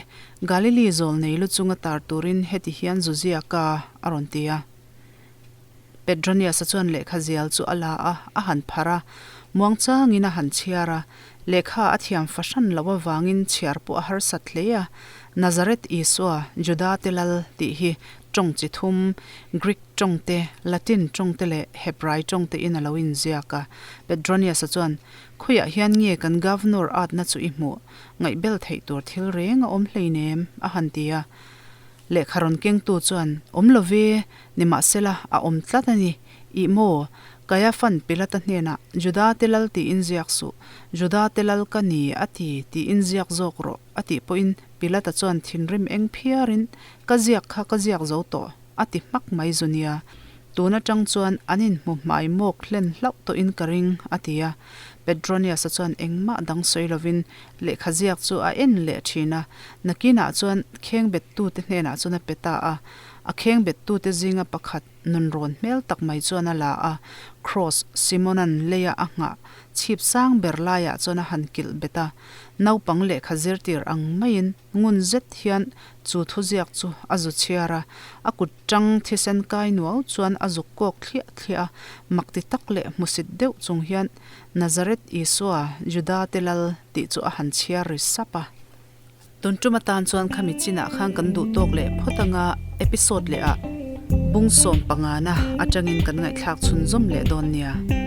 Galili zawl nei lu chunga tar turin heti hian zu ziak a, a rawn ti a. Petronius-a chuan lehkha zial chu a la a, a han pharh a, muangchangin a han chhiar a, lehkha a thiam fahran loh avangin chhiar pawh a harsat hle a, Nazareth Isua, Juda-te lal tih hi tawng chi thum, Greek, Tawng te, Latin tawng te leh Hebrai tawng te in a lo inziak a. Petronius-a chuan, Khawiah hian nge kan Governor atna chu i hmuh? Ngaihbel theih tur thil reng a awm hleinem, a han ti a. Lehkha rawn kengtu chuan, Awm lo ve, nimahsela, a awm tlat a ni. Ih maw? Kaiafan Pilata hnenah, Juda te lal tiin ziak suh, Juda te lal ka ni, a ti, tiin ziak zawk rawh, a tih pawhin Pilata chuan thinrim eng phiarin, Ka ziak kha ka ziak zo tawh. A ti hmak mai zu nia. Tun atang chuan an inhmu hmai mawk hlen hlauh tawhin ka ring, a ti a. Petronius-a chuan engmah dang sawi lovin lehkha ziak chu a en leh thin a. Nakinah chuan khengbettute hnenah chuan a pe ta a. A khengbettute zinga pakhat nunrawn hmel tak mai chuan a la a, Kraws Simona'n leia a nghah chhip sang ber laiah chuan a han kilh bet a. Naupang lehkha zirtir ang maiin ngun zet hian chu thuziak chu a zu chhiar a, a kut tang thisen kai nuau chuan a zuk kawk thliah thliah a, mak ti tak leh hmusit deuh chung hian Nazareth Isua, Juda te lal tih chu a han chhiar ri sap a. Tun tum atan chuan khami chinah khan kan duh tawk leh phawt anga episode leh ah bung sawm pangana atangin kan ngaihthlak chhunzawm leh dawn nia.